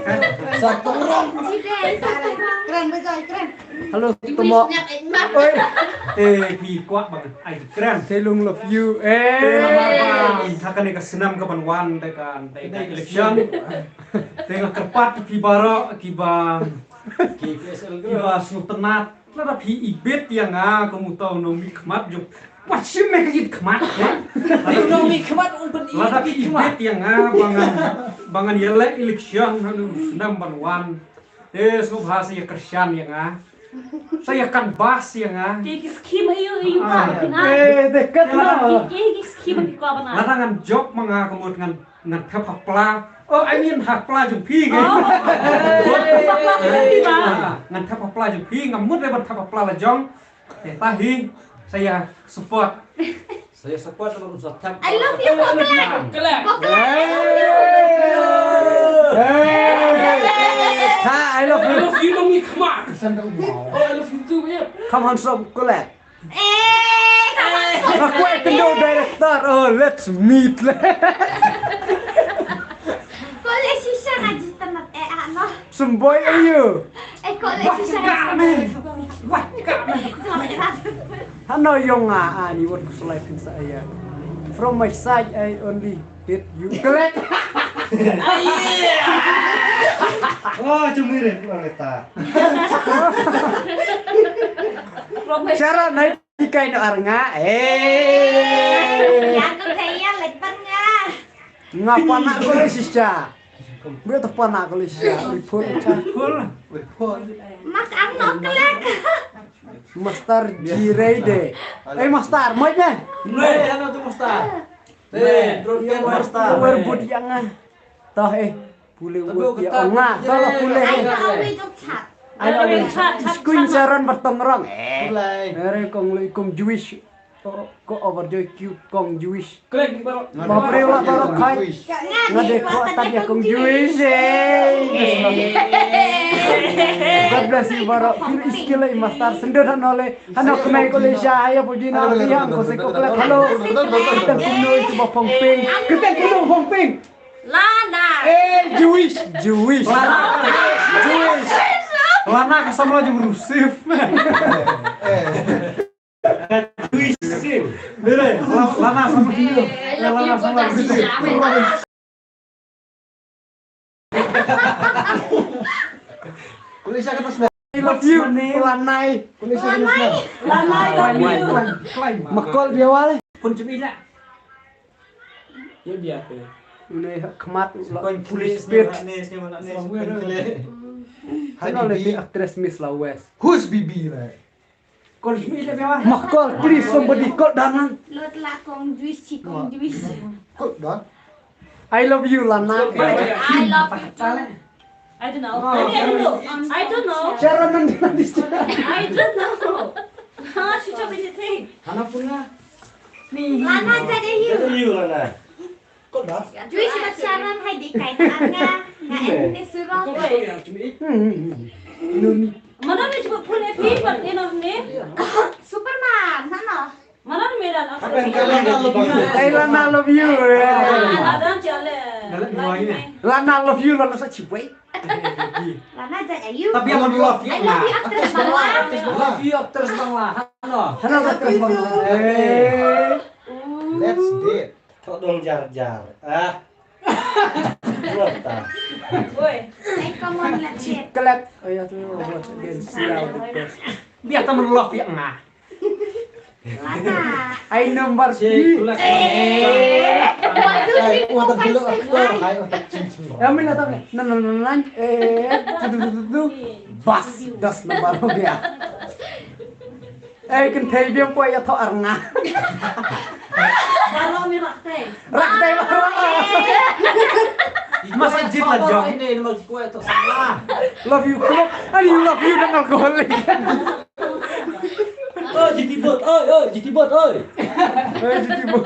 Sok tong rong. Kren bajai kren. Hello tomo. Oi. Eh, phi kwah bang ai kren. Thelung love you. Eh. Tha kane ka snam ka ban wan te ka election. Te nga kyrpad phi baroh kiba kiba sngewtynnat. Lada phi ibit ïa nga kum uto u nongmihkhmat jong. Wat shim me ka ïit khmat. Lada phi ibit ïa nga ba ngan ba ngan ïaleh election ha u snem ban wan. Te sngewbha sa ïa kyrshan ïa nga. Sa ïa canvass ïa nga. Ki ki skim ayu ayu ka. Eh, de kat na. Ki ki skim ki kwa bana. Lada ngan jop ma nga ka mut ngan Ngan thep ha pla. Oh, I mean ha pla jong phi ngi. Ngan thep ha pla jong phi, ngam mut re ban thep ha pla la jong. Te ta hi sa ïa support. Sa ïa support la ban sa thep. I love you, Kokla. Kokla. Ha, I love you. I love you, Nongmihkhmat. Oh, I love you too, yeah. Come on, some Kokla. Eh, kawan. Aku akan do director. Oh, let's meet. College shisha ngaji tanat eh ano. Semboi ayo. Eh, college shisha ngaji. Hano ïong nga ani wat ku slide phin sa aya. From my side I only hit you. Correct. Oh, cumi re, kurang letak. Cara naik ikai no arnga. Eh. Yang tu saya lepas nga. Ngapa nak kau sisa? Gue tepan nak kau sisa. Report. Report. Mas ang nok kelek. Master Jirei de. Eh, master, mai de. Mai, ano tu master? Eh, drone kan master. Wer bud yang ah. Tah eh. Pule wut ya Allah. Kalau pule. Ai na awi jok chat. Ai na awi. Screen sharon bertongrong. Eh. Mere kong lu ikum Jewish. Ko overjoy cute kong Jewish. Klik di bawah. Bapre wa baro khai. Ngade ko tadi ya kong Jewish. Eh. God bless you baro. Feel iskil ai master sendot hanole. Hano kemai ko le sha ayo puji na ri hang ko se ko klik halo. Kita kuno itu ba pong ping. Kita kuno pong ping. Lana. Eh, Jewish, Jewish. Jewish. Lana ka samla jong Rusif. Jewish. Dire, la-, lana samla. Eh, lana samla Rusif. Kulisha kata sudah. I love you, Lanai. Kulisha kata sudah. Lanai, love you. Makol dia wale. Pun cumi lah. Ye bia pe. Une khmat la police bit. Hano le bi actress Miss la West. Who's Bibi la? Call me le bia. Mah call, please somebody call Danan. Lot la kong Jewish, si kong Jewish. Call Dan. I love you Lana. I love you too. I don't know. I don't know. I don't know. Sharon and Dennis. I don't know. Ha, she told me to take. Hana puna. Lana, that is you. That is you, Lana. Kau dah? Jewish mat Sharon hai di kai ta nga. Nga en ni surong. Mana ni cuba pun epi, but enough ni. Superman, mana? Mana ni medan apa? Hey, Lana love you. Ada cale. Lana love you, Lana sa cibai. Lana jat ayu. Tapi yang love you. I love you actress Bangla. Love you actress Bangla. Halo. Halo actress Bangla. Eh. Let's date. Kau dong jar jar. Ah. What the? Woi. Hey, come on, let's date. Kelak. Oh ya tu. Biar temen love ya nga. Lana. Ai number three. Eh. Ai, wah, tak dulu aktor. Ai, wah, tak cincin. Ya, min atau na na na na. Eh, tu tu tu tu. Bas, das number ho gaya. Eh, kan thei biang poi ya tho arnga. Baroh mi rak thei. Rak thei baroh. Masa jit la jong. Ini number kue tu salah. Love you, love. Ani love you dan alkoholik. Oi, G T Bot, oi, oi, G T Bot, oi. Oi, G T Bot.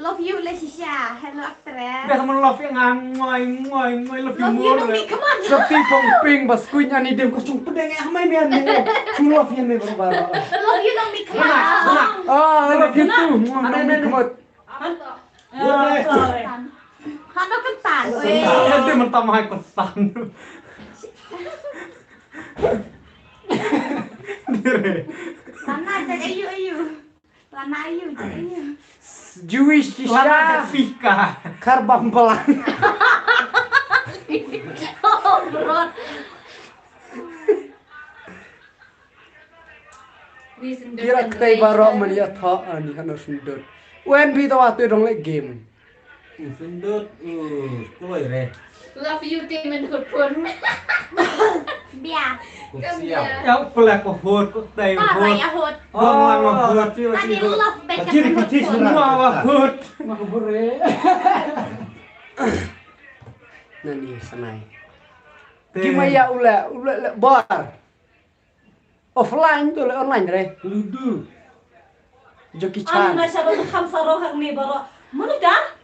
Love you le shisha. Hello actress. Dah temen love yang ngan ngoi ngoi ngoi love you more. Love you nong mi kemot. Sepi pong ping bas kuin ani dem kosong pedeng eh hamai me ani. Chung love yang me baru baru. Love you nong mi kemot. Ah, love you too. Nong mi kemot. Hano kentan. Nanti mentah mahal kentan. Dire. Lana jat ayu ayu. Lana ayu jat ayu. Jewish Lana Shisha. Jafika. Karbam pelan. Oh, bro. Kira ktai baroh man ïa tha ani hano sundut. Wen bi tawa tu dong le game. Sundut, uh, kloi re. Love you team and hut pun. Bia. Kok siap. Ya pula ko hut, ko tai hut. Apa ya hut? Oh, lama hut. Tadi love back. Kecil kecil semua hut. Mak bure. Nani sanai. Gimaya ula ula ula bar. Offline tu le online re. Ludu. Jackie Chan. Ana sa ba kham sarong hak ni baro. Mana dah?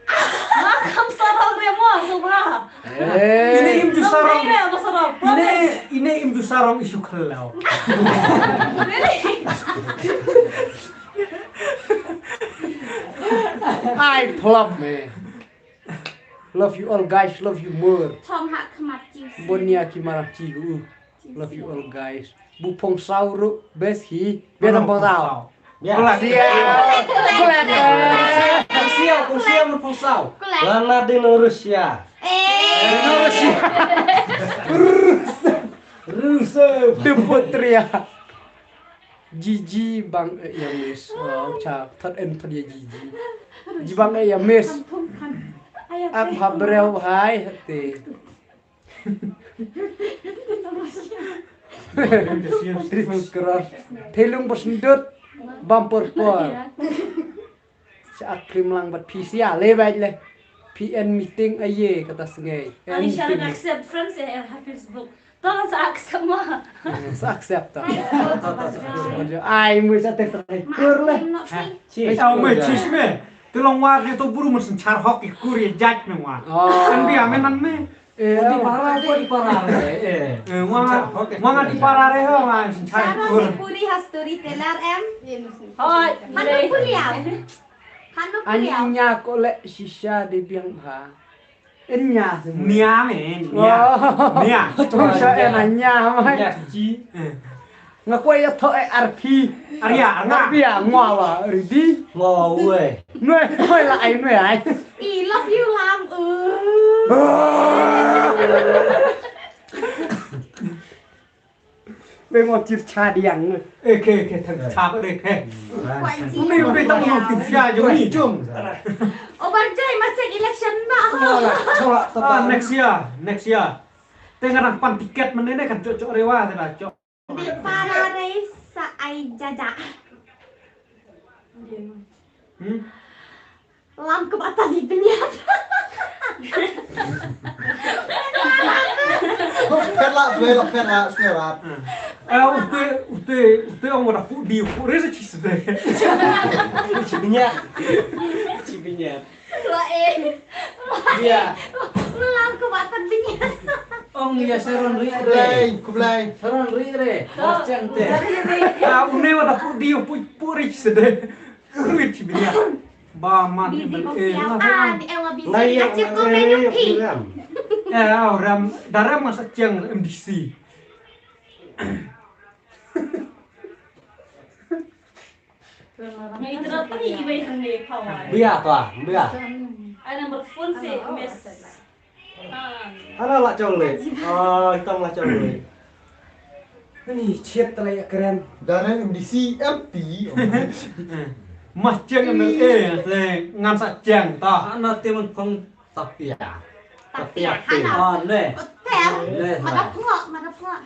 Ma kham sarong re mo so ba. Eh. Ini im ju sarong. Ini im ju sarong isu khalau. I love me. Love you all guys, love you more. Thong ha khmat chi. Bonia ki marap chi u. Love you all, guys. Bu Phong Saw ruh best hi. Biar Phong Saw. Ya. Siap. Siap, siap, Phong Saw. Lana di Rusia. Eh. Rusia. Rusia. Demput ria. Jiji bang eh ya miss. Oh, cha, thot en thot ya Jiji. Ji bang eh ya miss. Ap ha breu hai hati. Triple cross. Thelung bos ndut bam por por. Sa ak krim lang bat P C A le bai le. P N meeting aye kata sngai. Alisha accept friends ya ha Facebook. Tolong sa accept ma. Sa accept ta. Ai mu sa te trai kur le. Au me chis me. Te long war ne to buru mun sen char hok i kur ye jaj me war. Kan bi ame nan me. Eh, di para, di para. Eh, eh. Eh, wang, wang di para re ho, wang sen char kur. Puri ha storyteller em. Hoi, hanu puri am. Hanu puri am. Ani nya ko le shisha de biang ha. Nya. Nya me, nya. Nya. Shisha en nya mai. Nya ji. Nga kwai ya tho e R P. Aria, nga. Arpia ngwa wa ridi. Ngwa we. Nwe, nwe la ai nwe ai. I love you lam. Be mo chir cha diang. Eh, ke, ke, thang cha ba de ke. Umi, umi, tang mo tin sia jo ni jum. Obar jai masih election ba. Chola, chola, next year, next year. Tengah nang pan tiket menene kan cok cok rewa tengah cok. Di para rei sa ai jaja. Hmm? Lam ke bata di bniat. Pela, pela, pela, snerat. Eh, ute, ute, ute, ong wada pu di, pu rei sa chi sede. Chi bniat. Chi bniat. Wah, eh. Iya. Ngelam ke batan bini. Ong iya saron ri re. Kublai, kublai. Saron ri re. Mas cang te. Ah, une wa da pu di pu pu ri sede. Ri ci bini. Ba man. Busy eh, kong siapa? Di ewa busy. Aja ko menu pi. Eh, orang daram masa cang M D C. Bia to, bia. Ai number phone si miss. Ana la chong le. Ah, itang la chong le. Ni chet la ya keren. Dara M D C M P. Mas cheng M L A le ngan sa cheng ta. Ana te man phong tapia. Tapia. Ana. Ah, le. Hotel. Le. Mana pua, mana pua.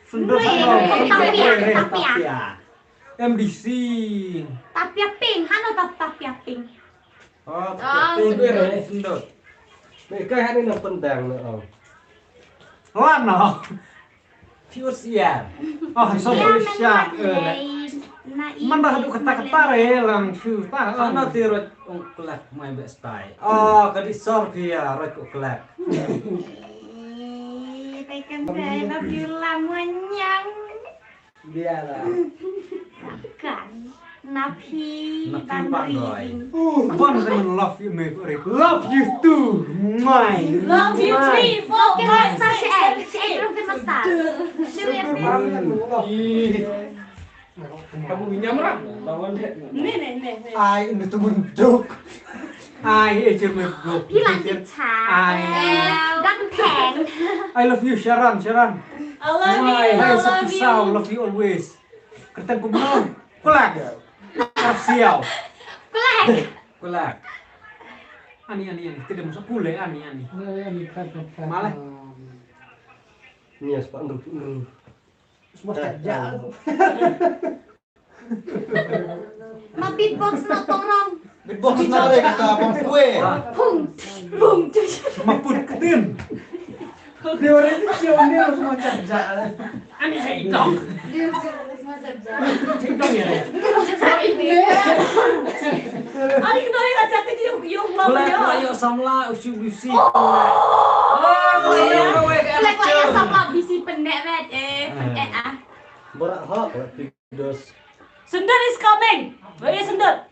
Sundut. Tapia, tapia. M D C. Tapia pink, hano tap tapia pink. Oh, tapia pink. Sundut. Ni kai hani nang pendang na oh. Wan no. Fuchsia. Oh, so fuchsia. Man dah tu kata-kata re lang fuchsia. Hano ti rot ong klak mai be stai. Oh, kadi sor pia rot ko klak. Ih, tekan te, I love you la manyang. Bia la. Kan. Napi ban ri. Ban dengan love you me ko ri. Love you too. My. Love you three, four, five, six, seven, eight. Ih. Kamu nyamra. Lawan deh. Ni, ni, ni, ni. Ai, ini tuh munduk. Ai, eh, cermin gua. Bilang bicara. Ai. Ganteng. I love you, Sharon, Sharon. I love you, I love you. Love you always. Kerteng kumno. Kulak. Karsiau. Kulak. Kulak. Ani, ani, ani. Tidak masuk pule, ani, ani. Malah. Ni ya sepak ngerup, ngerup. Semua kerja. Ma beatbox na torong. Beatbox na re kata bang kue. Pung, pung. Ma put kedin. Dia orang itu siapa ni harus macam jalan. Ani saya itu. Dia harus macam jalan. Itu ya. Ani kena yang ada tu dia yang mau. Boleh ya. Ayo samla usi usi. Oh. Boleh ya samla bisi pendek bet eh pendek ah. Berat hak. Dos. Sundut is coming. Where is Sundut?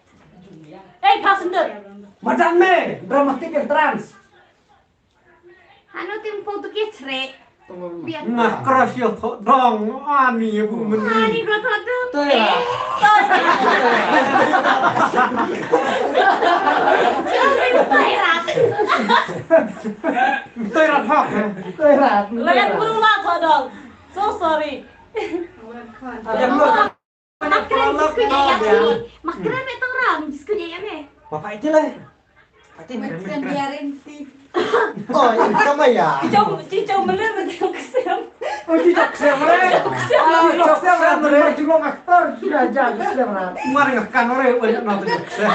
Hey, pa Sundut. Madan me, dramatic entrance. Hano tim photo ke chre. Nga crush ïa Thohdong, ani ïa bu mynri. Ani ko Thohdong. Toi rat. Toi rat. Toi rat hok. Toi rat. Lagan bru la Thohdong. So sorry. Ïa ko. Makran jisku nya ya me. Makran me tong ram jisku nya ya me. Papa iti lai. Ati makran biarin ti. Oh, ini sama ya. Cicau cicau mele me tong ksem. Oh, cicau ksem re. Ksem re. Cicau ksem re. Cuma aktor sudah aja ksem re. Mari ngakan re, banyak nonton ksem.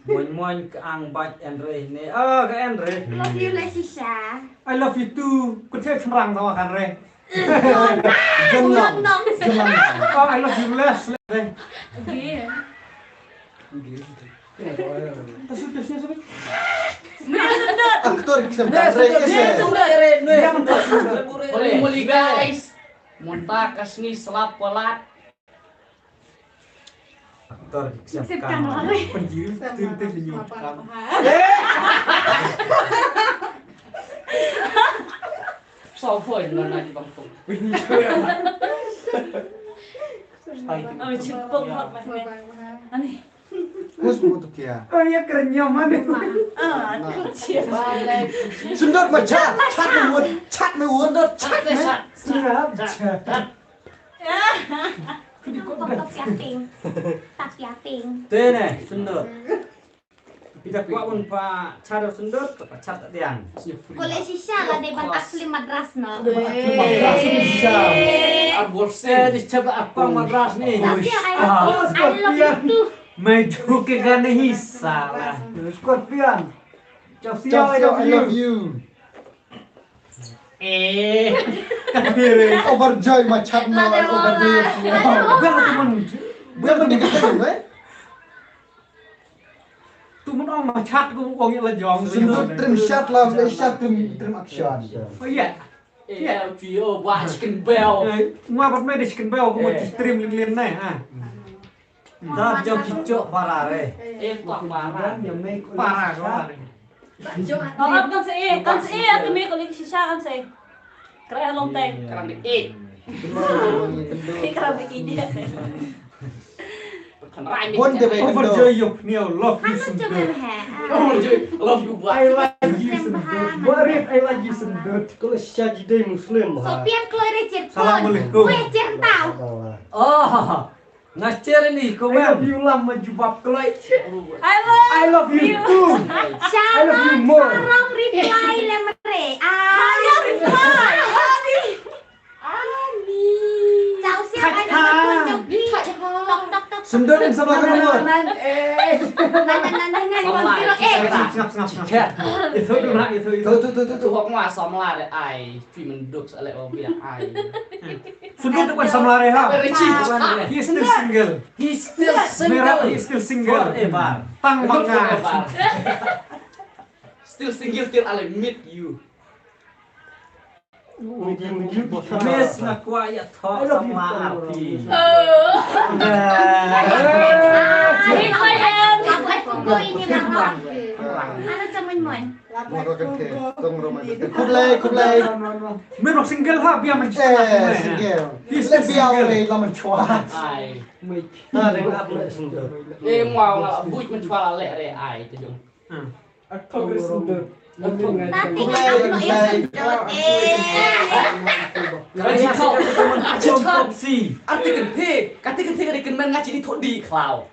Moin moin ka ang bach Andre ne. Ah, ka Andre. Love you, Leshisha. I love you too. Ku thek semrang sama kan re. Jen lang. Jen lang. Oh, I love you less. Again. Aktor kisam kan re. Boleh, boleh, guys. Monta kasni selap palat. Aktor Ksep Kang. Penjiri tin tin di nyum kam. Sofoi mana di bangkong. Ani. Kus butuh kia. Oh ya kerenyam mana. Ah, aku cia. Sundut macam chat mewut, chat mewut, chat mewut. Siap. Pok tak siaping. Tak siaping. Te ne, sundut. Pita kuak un pa char sundut, pa char tak diang. Kole shisha la de ban asli madras na. Arbor se di chaba apa madras ni. Tapi I love you too. Mai ju ke gane hisa lah. Scorpion. Chao siao, I love you. Eh. Overjoy macam na overjoy. Bukan tu mun. Bukan tu mun. Tu mun ong macam ku ong la jong. Sundut trim shot lah, shot trim trim action. Oh iya. Iya, pio buat chicken bell. Ngwa bat mai de chicken bell ku mun trim lin lin nai ha. Da jong ki chok para re. Eh, kok para. Para ko re. Kan se eh, kan se eh, tu me ko lek shisha kan se. Kra long teng. Kra de eh. Kra de eh. Overjoy you, Pneo, love you sundut. Overjoy, love you. I like you sundut. What if I like you sundut? Kalau syaji dai Muslim. Sopian keluar dari Cirebon. Assalamualaikum. Weh, Cirebon. Oh. Nga share ni ko. I love you lam ma jubab kloi. I love you too. I love you more. Shalom, reply lemre. Ah, reply. Ani. Chau siap, I love you too. Tok, tok, tok. Sundut in sama ka mo. Nan, nan, nan, nan, nan. Samla. Eh. Ngap, ngap, ngap, ngap. Itu dulu nak, itu, itu. Tu, tu, tu, tu, tu. Hok ma samla de ai. Chui menduk sa lek ba biak ai. Sundut tu kan samla re ha. Richie. He is still single. He is still single. Mera, he is still single. Forever. Tang banga. Forever. Still single till I meet you. Miss na kwa ya thok samla arti. Ini kau yang. Apa, apa, apa ini, Bang? Ada teman, mon. Khublai, khublai. Mero single ha, bia man. Eh, single. Bia le la man chwa. Ai. Ta le ap le single. Eh, mau la buit man chwa le re ai te jong. Atok re single. Khublai, khublai. Eh. Kati kan the, kati kan the kati kan man ngachi di thodi klau.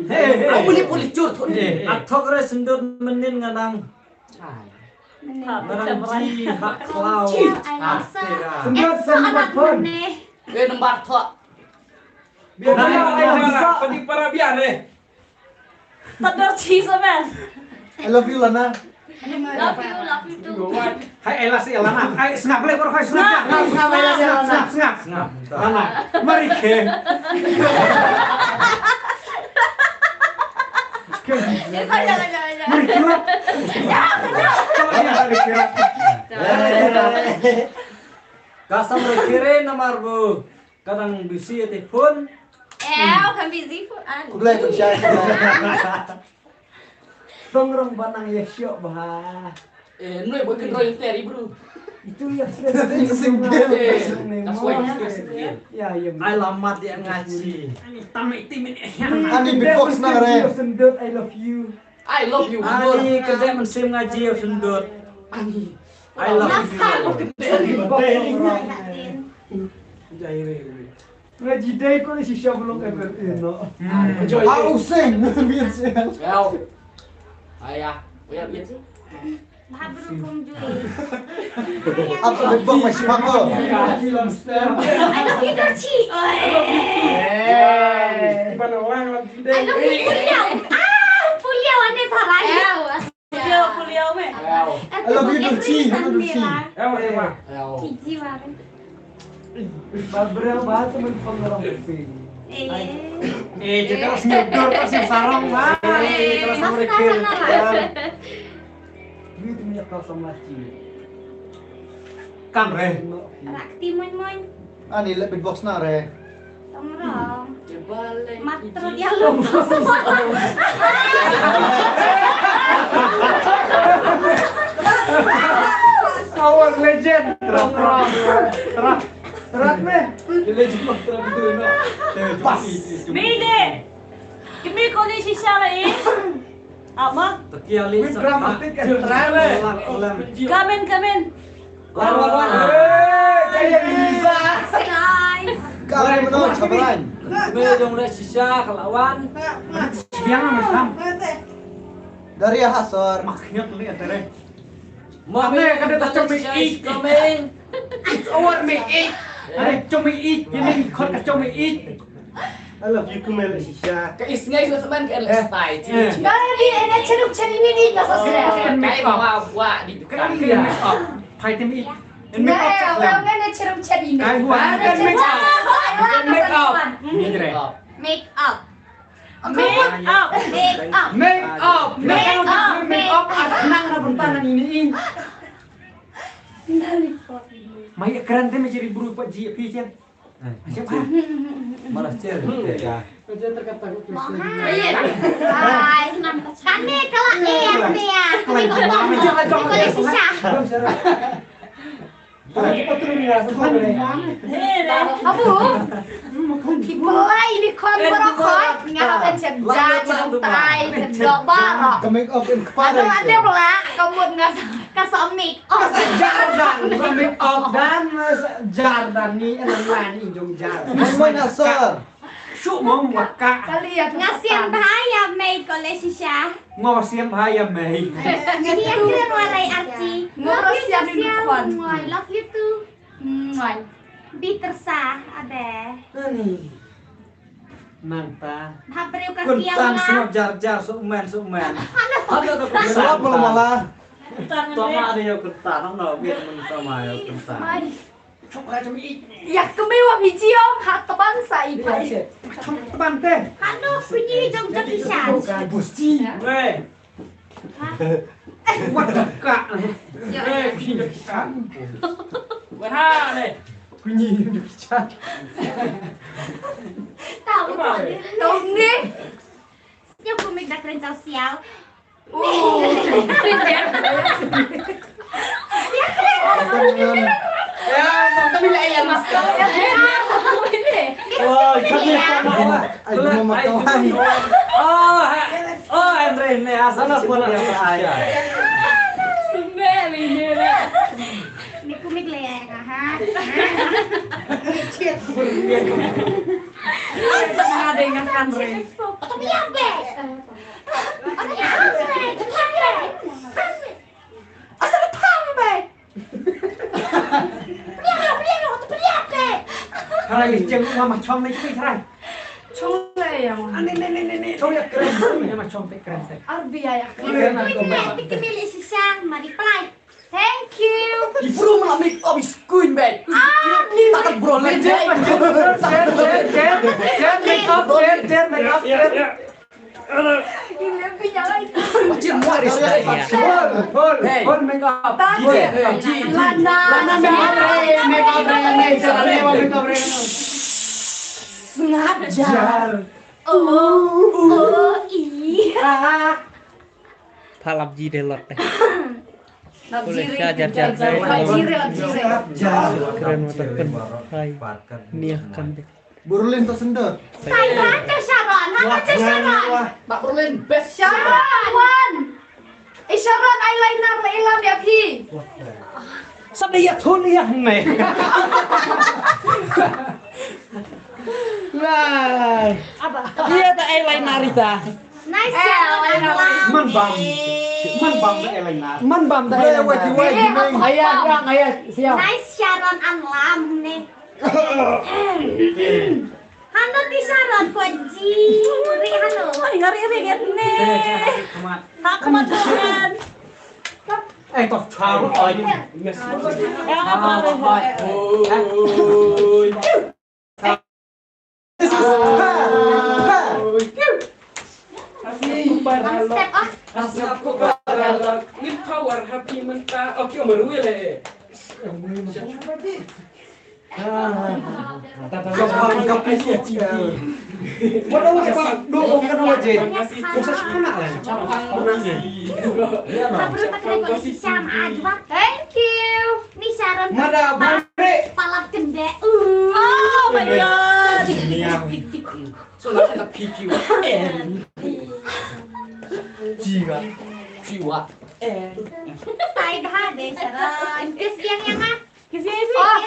Hey, hey. Aku ni poli chur thodi. Atok re single menin nganang. Ai. Ngarang ji ha klau. Ai, ai, ai. Sendot sa number phone. Eh, number thok. Biar, biar, biar, biar, biar, biar, biar, eh. Tador cheese, man. I love you, Lana. Love you, love you too. Hai, Ella si Lana. Hai, sngap leh, baru hai, sngap. Sngap, sngap, sngap, sngap, sngap. Lana. Mari ke. Jangan, jangan, jangan, jangan. Mari ke. Kalau dia mari ke. Kasam mari ke nomor bu. Kadang busy ya te phone. Eh, kan busy phone an. Khublai pynshai. Tong rong ba nang ïa shoh bha. Eh, noi ba kynroi teri bro. Itu ïa single. Eh, that's why he's still single. Ya, ya. Ai lamat ïa nga chi. Ani tamai timin eh. Ani beatbox na re. Sendot, I love you. I love you. Ani kede men sim nga ji sendot. Ani. I love you. Beatbox. Jai re. Nga ji dei ko ni shisha belum kan, eh, no. Ah, useng. Biar siang. Wow. Ayah. Ayah, biar siang. Maha berhubung jui. Apa beatbox masih mako? Ayo kita ci. Oi. Eh. Ayo puliau. Ah, puliau ane sarai. Puliau, puliau me. Wow. I love you too, Chi. I love you too, Chi. Wow. Wow. Cici banget. Ba briew ba te men pynrong phi. Eh. Eh, kita harus ngedur, harus sarong, ba. Eh, kita harus mereka. Ni tu minyak kau sama Chi. Kam re. Rak timun mun. Ani le beatbox na re. Tong rong. Matro dia lu. Our legend. Terang, terang. Terang. Terang, meh. Dia legend, terang, terang. Pas. Mide. Kimi koni shisha lai. Ama. Tekiali. Win dramatik kan. Terang, meh. Kamen, kamen. Wan, wan, wan. Hei, kaya ni bisa. Sky. Kami menurut Sabran. Meh jong le shisha ka lawan. Biang meh sam. Dari Hasor. Maknya ni atere. Mami, kada tak cumi ik. Coming. It's over me ik. Ada cumi ik. Ini kot ka cumi ik. I love you, Kumel Shisha. Ka is ngai sa man ka la style. Dari ene cheruk cheri ni ni ka sa sre. Kai wa wa di dukan. Kai make up. Phai tem ik. Make up. Ene cheruk cheri ni. Kai wa make up. Make up. Ni jre. Make up. Make up. Make up. Make up. Make up. Make up. Nang na bentan ini. Mai keren te me jeri bru pat ji pi chen. Malah cer. Hai, kane kala eh, kane ya. Kane kala shisha. Abu, ki bula ini kon baroh kon, nga hap chen jai, chen tai, chen dok baroh. Ka make up in kepala. Ada, ada bula, ka mut nga sa, ka sa make up. Ka sa jar dan, ka make up dan, ka sa jar dan ni, elang lan ni jong jar. Mai na sir. Shu mong wa ka. Kali ya, nga sian bha ïa mei ko le shisha. Ngo sian bha ïa mei. Ni ya kren wa lai arti. Ngo sian ni kon. Love you too. Mwah. Bi tersa, abe. Ani. Nang ta. Bha briew ka siang la. Kuntang snoh jar jar, snoh men, snoh men. Halo. Halo ka kuntang. Snoh mala mala. Kuntang. Tama ada yo kuntang, no, biar mun tama yo kuntang. Mai. Chok ka chom i. Ya kemi wa biji ong, ha teban sa i pai. Chom teban te. Halo, kunyi jong jong isan. Busti. Weh. Wat ka. Eh, kunyi jong isan. Weh ha le. Kunyi jong isan. Tahu tu. Tahu ni. Nyo kumik dak rencau sial. Oh, Andre, ne asal pun ya ai. Ni kumik le ya ha. Ada ingat Andre. Tapi apa? Asal pam bai. Pia pia no to pia pe. Tharai jeng ma ma chong ni ki tharai. Chong le ya ma. Ani ni ni ni ni. Chong ya kren. Ya ma chong pe kren te. Arbi ya ya. Kren na ko ma. Ti ki mili si sang ma di plai. Thank you. Ibru ma make up is queen bai. Ah, ni. Tak bro le. Jen jen jen jen make up jen jen make up jen. Hol, hol, hol, make up. Lana, lana, make up, make up, make up. Sngap jar. Oh, oh, iya. Pha lap ji de lot te. Lap ji re, jar jar jar. Lap ji re, lap ji re. Kren mata pen. Hai. Nia kan de. Burulin to sendot. Hai, ha, te Sharon, ha, te Sharon. Bak Burulin best. Sharon, wan. Eh, Sharon, eyeliner la ilam ïa phi. Sa da ïa thun ïa me. Wah. Ïa ta eyeliner ita. Nice, eh, Sharon, eyeliner. Man bam. Man bam ta eyeliner. Man bam ta eyeliner. Ayah, ayah, siap. Nice, Sharon, an lam ne. Hano ti Sharon ko ji. Ri hano. Ai, ngari ri nget ne. Ha, kematian. Eh, toh chau. Ai. Ya, apa, apa? Oi. Asap ko baralak, ngin power happy mynta. Okay, Omar, wele. Kapang kapi. Wala wala pa do ko kana waje. Ko sa kana la. Thank you. Ni Sharon. Mada bure. Palap kende. Oh my God. So na ka P Q. Jiwa. Jiwa. Tai bha de Sharon. Kiss yang yang ah. Kiss yang. Oh.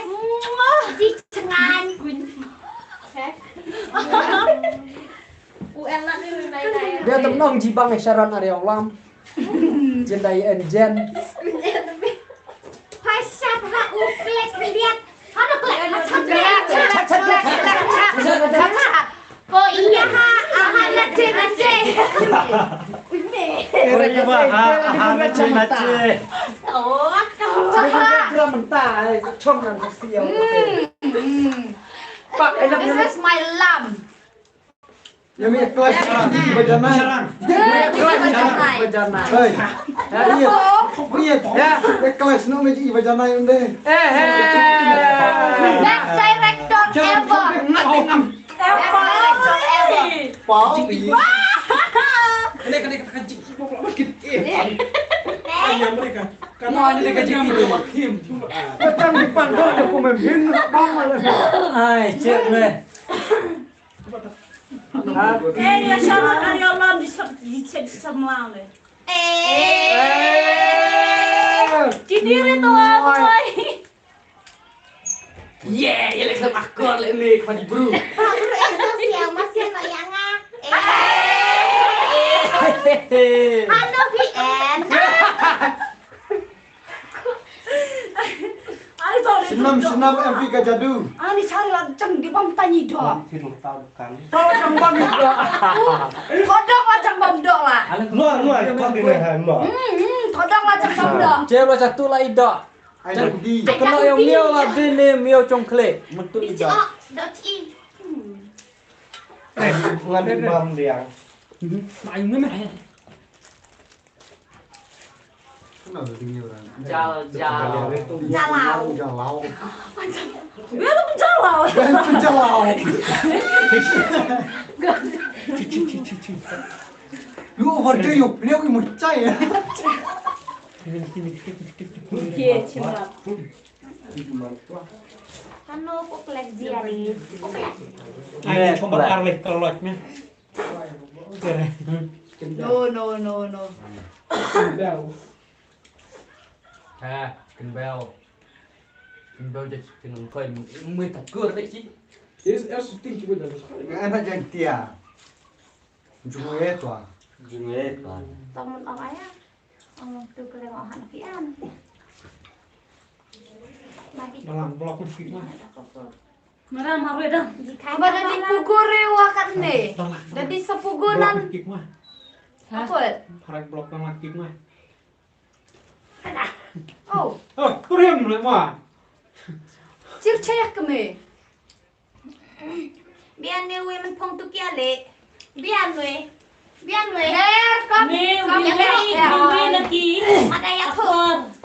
Ji chengan. U elat ni nai nai. Dia temnong jibang Sharon Ariel Lam. Jendai and Jen. Pasha bha u flex liat. Hana flex. Ko iya ha, aha nache nache. Ore ki ba ha, aha nache nache. Oh, kau. Chom nan siau. Pak, this is my lamb. Ya mi kelas i bajanai. Ya mi kelas i bajanai. Hei. Ya iya. Iya ya. Ya kelas no mi i bajanai unde. Eh eh. Best director ever. Ngam ngam. Ever. Best director ever. Pau. Kene kene kata kaji. Ayam mereka. Kamu ada kaji itu. Macam di panggung ada pemain. Ai, cek deh. Eh, ya Sharon, ari alam di sab di cek di samlang le. Eh. Di diri tu apa? Yeah, ya lek sama akor lek ni kepada bro. Siang masih nak yang ah. Eh. Halo V N. Snam snam M V ka jadu. Ani chari la chang di bam tangi do. Tau chang bam do. Kodok la chang bam do la. Luar luar kau di lehan luar. Hmm hmm kodok la chang bam do. Cewek satu la ido. Ai di. Kena yang miau la bini miau chongkle. Mentuk ido. Dot i. Eh, ngan bam dia. Ai ngene. Jal, jal. Jalau. Jalau. Dia tu jalau. Jalau. Lu over do you, lu ki mucai ya. Okey, cimrap. Kano ko kelek dia ni. Ai ko bakar leh kelok ni. No, no, no, no. Kynbeo. Ha, kynbeo. Kynbeo je kynbeo koi mui ta kur de chi. Yes, er su ting ki benda. Nga na jang tia. Jung e to. Jung e to. Tong mon ong aya. Ong tu kre ong han pian. Dalam blok pun kik mah. Mara marwe dang. Aba da di pugo re wa kat ne. Da di sa pugo nan. Kik mah. Apa? Parak blok nan kik mah. Oh. Oh, kuriam le mah. Chir chayak me. Bian ne we man phong tu kia le. Bian we. Bian we. Her kam. Me kam we ya. Me we na ki. Ada ya ko.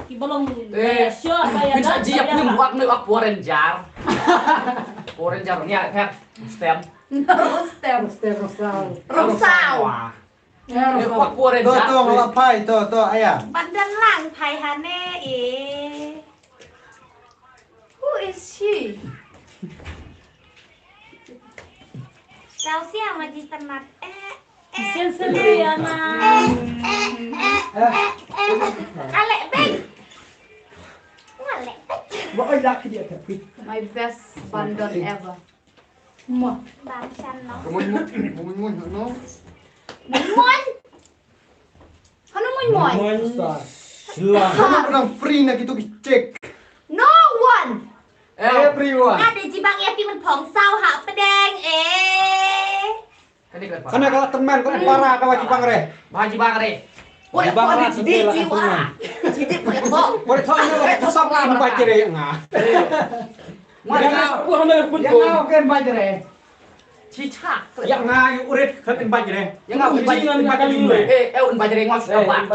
Ki bolong. Eh. Sure ba ya. Kita ji ya pun buat ne ak Power Ranger. Power Ranger ni ada her. Stem. Stem. Stem Rosal. Rosal. To, to, nga la phai, to, to, aya. Ban dang lang phai hane, eh. Who is she? Kau siang ma ji ternat. Eh, eh, Siang sendiri, eh, Anna. Eh, eh, eh, eh, eh, eh. Alek beng. Ngalek beng. Ba oi lak dia tapi. My best bandon ever. Mo. Bang san no. Kamu mo, kamu mo no. Mon. Hanu mon mon. Mon. Sila. Kamu pernah free na gitu kicik. No one. Everyone. Ada jibang ya timun pong sau ha pedeng eh. Kana ka la tymmen ka la para ka wa jibang re. Wa jibang re. Jibang re sendiri lah tymmen. Sidi pun pok. Boleh tahu ni lah song lah ba jere nga. Mana? Yang kau kan ba jere. Chicha. Ya nga yu urit kan ba jere. Yang kau ba jere. Eh, eh, un ba jere ngos apa?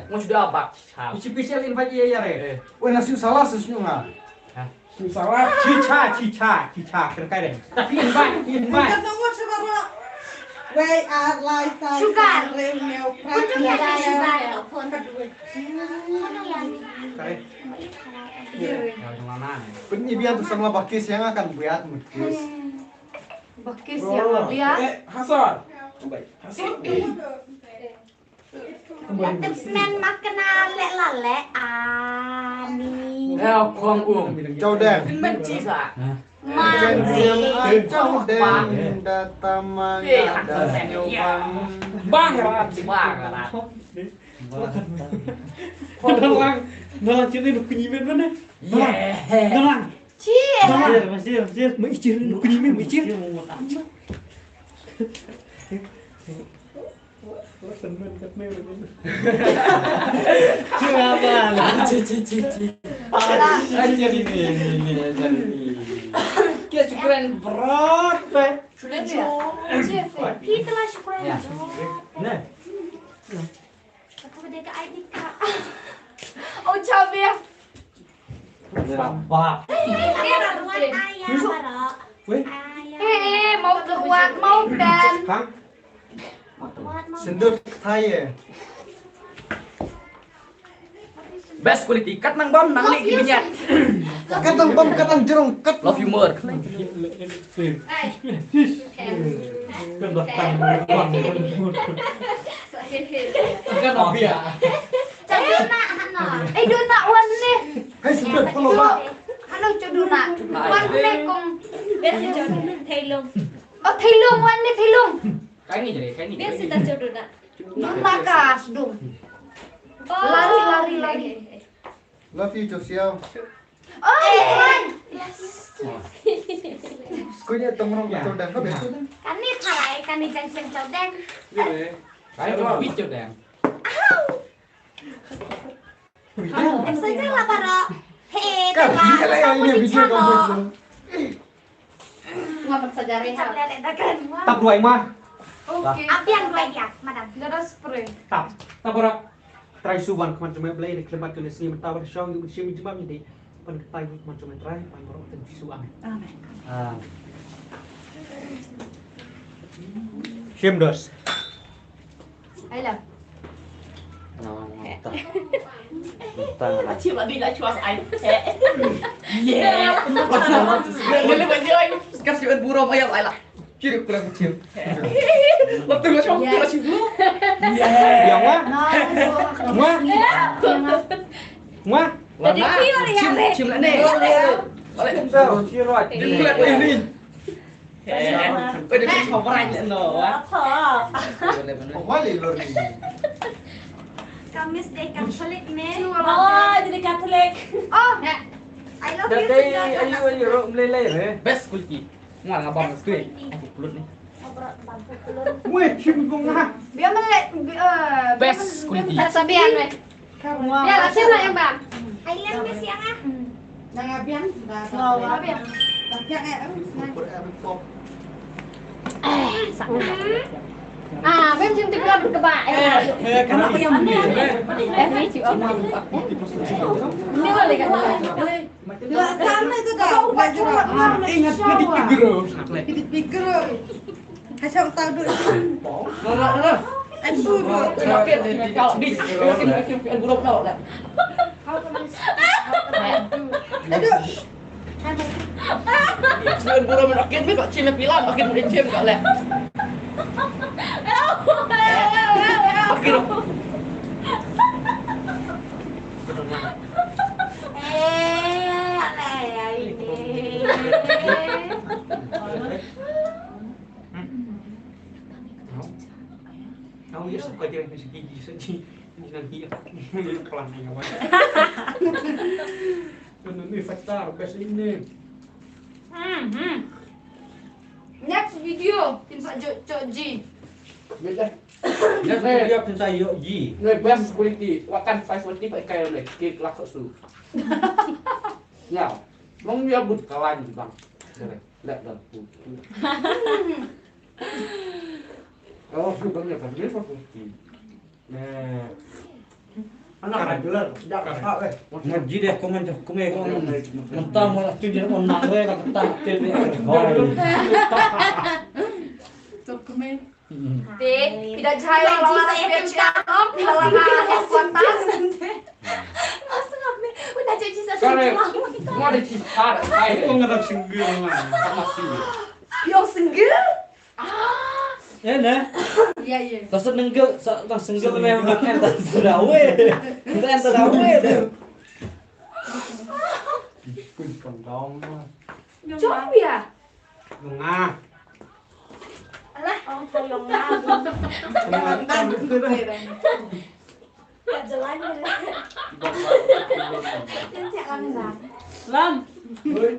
Ngos dah apa? Chicha. Ichi pichel in ba jere ya re. Weh nasi salah sesuatu nga. Hah? Chicha, chicha, chicha, kena kai deh. Tapi yang baik, yang baik. Bukan nunggu sekarang. Wei ar lai tai Sugar. Kare neu prak. Bukan ya, sugar, ya, phone. Kare. Pun ni biar tu sama bakis yang akan buat mukis. Bakis yang dia. Eh, Hasan. Baik, Hasan. Tymmen ma kena leh la leh ani. Eh, khong um. Chau deng. Tymmen chi sa. Man chi. Chau deng da tamang da nyobang. Bang rat, bang rat. Dalang, dalang chini nuk kunyi men mana? Dalang. Chi. Dalang. Masih, masih, masih. Mai chini nuk kunyi men, mai chini. Kenapa? Anjir ini, ini, ini, anjir ini. Kia syukuran berat, pe. Kita lah syukuran berat. Nah. Aku berdeka ai nika. Oh, cabe. Sabar. Eh, eh, mau keluar, mau dan. Hah? Sendut thai ya. Best quality. Kat nang bam, nang leh ki binyat. Kat nang bam, kat nang jerung, kat. Love you more. Kan datang. Kan obvious. Cak duna, hano? Eh, duna wan ne. Hai, sudah, kalau ba. Hano cak duna. Wan ne kong. Biar si cak duna. Thailung. Oh, thailung, wan ne thailung. Kai ni jadi, kai ni. Biar si tak cak duna. Duna kas dum. Lari, lari, lari. Love you, Josiah. Oh, Iwan. Kunya tong rong betul dah, kau betul dah. Kani tharai, kani jang siang chau deng. Iya, deh. Kai rong bit chau deng. Au. Em saja lah para. Hei, kau dia lah yang ini video kau betul. Ngam saja rehat. Tap duai ma. Okey. Apian duai dia, madam. Dah ada spray. Tap. Tap ora. Trai su wan khmat jumai Blei ne khlemat kane sngi mynta wan shong yu shim jumam yidi. Pan ktai wan khmat jumai Trai pan wan kan Jisu amen. Amen. Ah. Shim dos. Ai la. Cip abi la cuas ai. Yeah. Boleh bagi ai. Sekarang si burom ayam ai la. Ciri kurang kecil. Waktu gua cuap tu masih dulu. Yang wah. Wah. Wah. Tadi kira ya. Cip cip ni. Balik. Dia kulit ini. Eh, udah bisa orang je no. Apa? Kau balik lor ni. Kamis deh Katolik ni. Oh, jadi Katolik. Oh. I love you. Jadi ayu ayu rok meleleh eh. Best kulki. Ngal ngabang skui. Aku pelut ni. Weh, cium bunga. Biar melek. Best kulki. Sabian weh. Ya, lah siapa yang bang? Ai lem ke siang ah. Nang abiang, dah. Abiang. Abiang eh. Ah, bem jin tiga berkebak. Eh, kenapa yang ni? Eh, ni cuba. Ni boleh kan? Dua sama itu dah. Ingat, ingat, ingat. Ingat, ingat. Kacau tahu dulu. Mana, mana? Aku ya suka dia punya segi, segi. Ini nanti ya. Ini pelan ya, kawan. Ini, ini fatar, best ini. Hmm, hmm. Next video, tin sa jo, jo ji. Beda. Next video, tin sa jo ji. Ni best quality, wakan five quality, pakai oleh. Kek lakuk su. Ya. Mong ya but kawan, bang. Dere. Lek dan. Oh, sudah ya kan dia pakai. Nah. Anak regular, dah kakak weh. Ngaji deh komen tu, komen komen. Mentang malah tu dia orang nak weh, nak tak tu dia. Tu komen. Te, phi da jai la la la phi da jai la la la la la la. Sorry. What did you start? I don't know. Single. You're single? Ah. Ya, ne? Ya, ya. Tasa single, sa, tasa single me, me, me, tasa dawe. Me, tasa dawe. Jom ya. Lunga. Alah, oh, lunga. Lunga. Kat jalan ni. Nanti akan dah. Lam. Oi.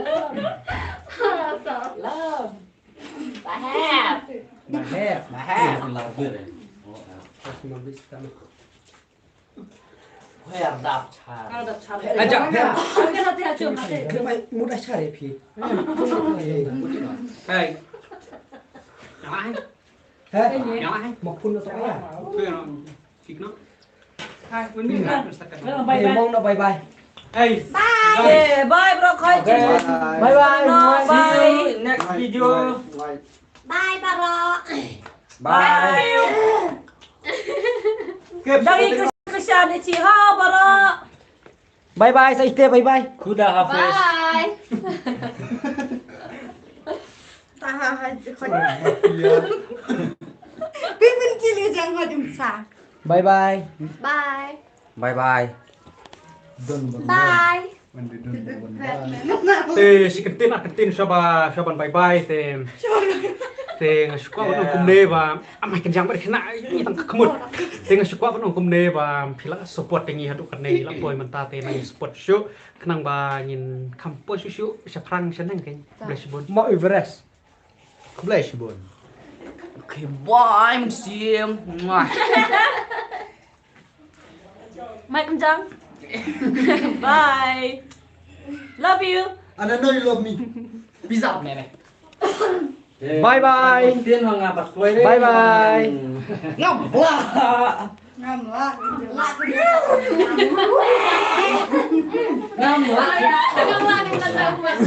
Lam. Lam. Bahep. Bahep. Bahep. Lar ber. Pas mabis kami. Her dap char. Her dap char. Aja. Her. Mudah char ya, phi. Hai. Hai. Hai. Makhun atau apa? Hai. Hai. Bye bye. Bye bye. Bye bye bro. Bye bye. Next video. Bye bye bro. Bye. Bye bye. Sa ite bye bye. Khuda hafiz. Bye. Bye bye. Bye bye. Bye. Te shi ktien ar ktien shaba, shaban bye bye te. Te nga shu kwah ban ong kumne ba amai kynjang bad khynnah ngi tang ka khmut. Te nga shu kwah ban ong kumne ba phi la support te ngi haduh katne ngi la poi mynta te nang support shuh khnang ba ngin kham poi shuh shuh shaphrang shaneng kein. Bless you bun. Mount Everest. Bless you bun. Okay, bye mynsiem. Mai kynjang. Bye. Love you. And I know you love me. Peace out. Bye bye. Bye bye. Ngam lah. Ngam lah. Ngam lah.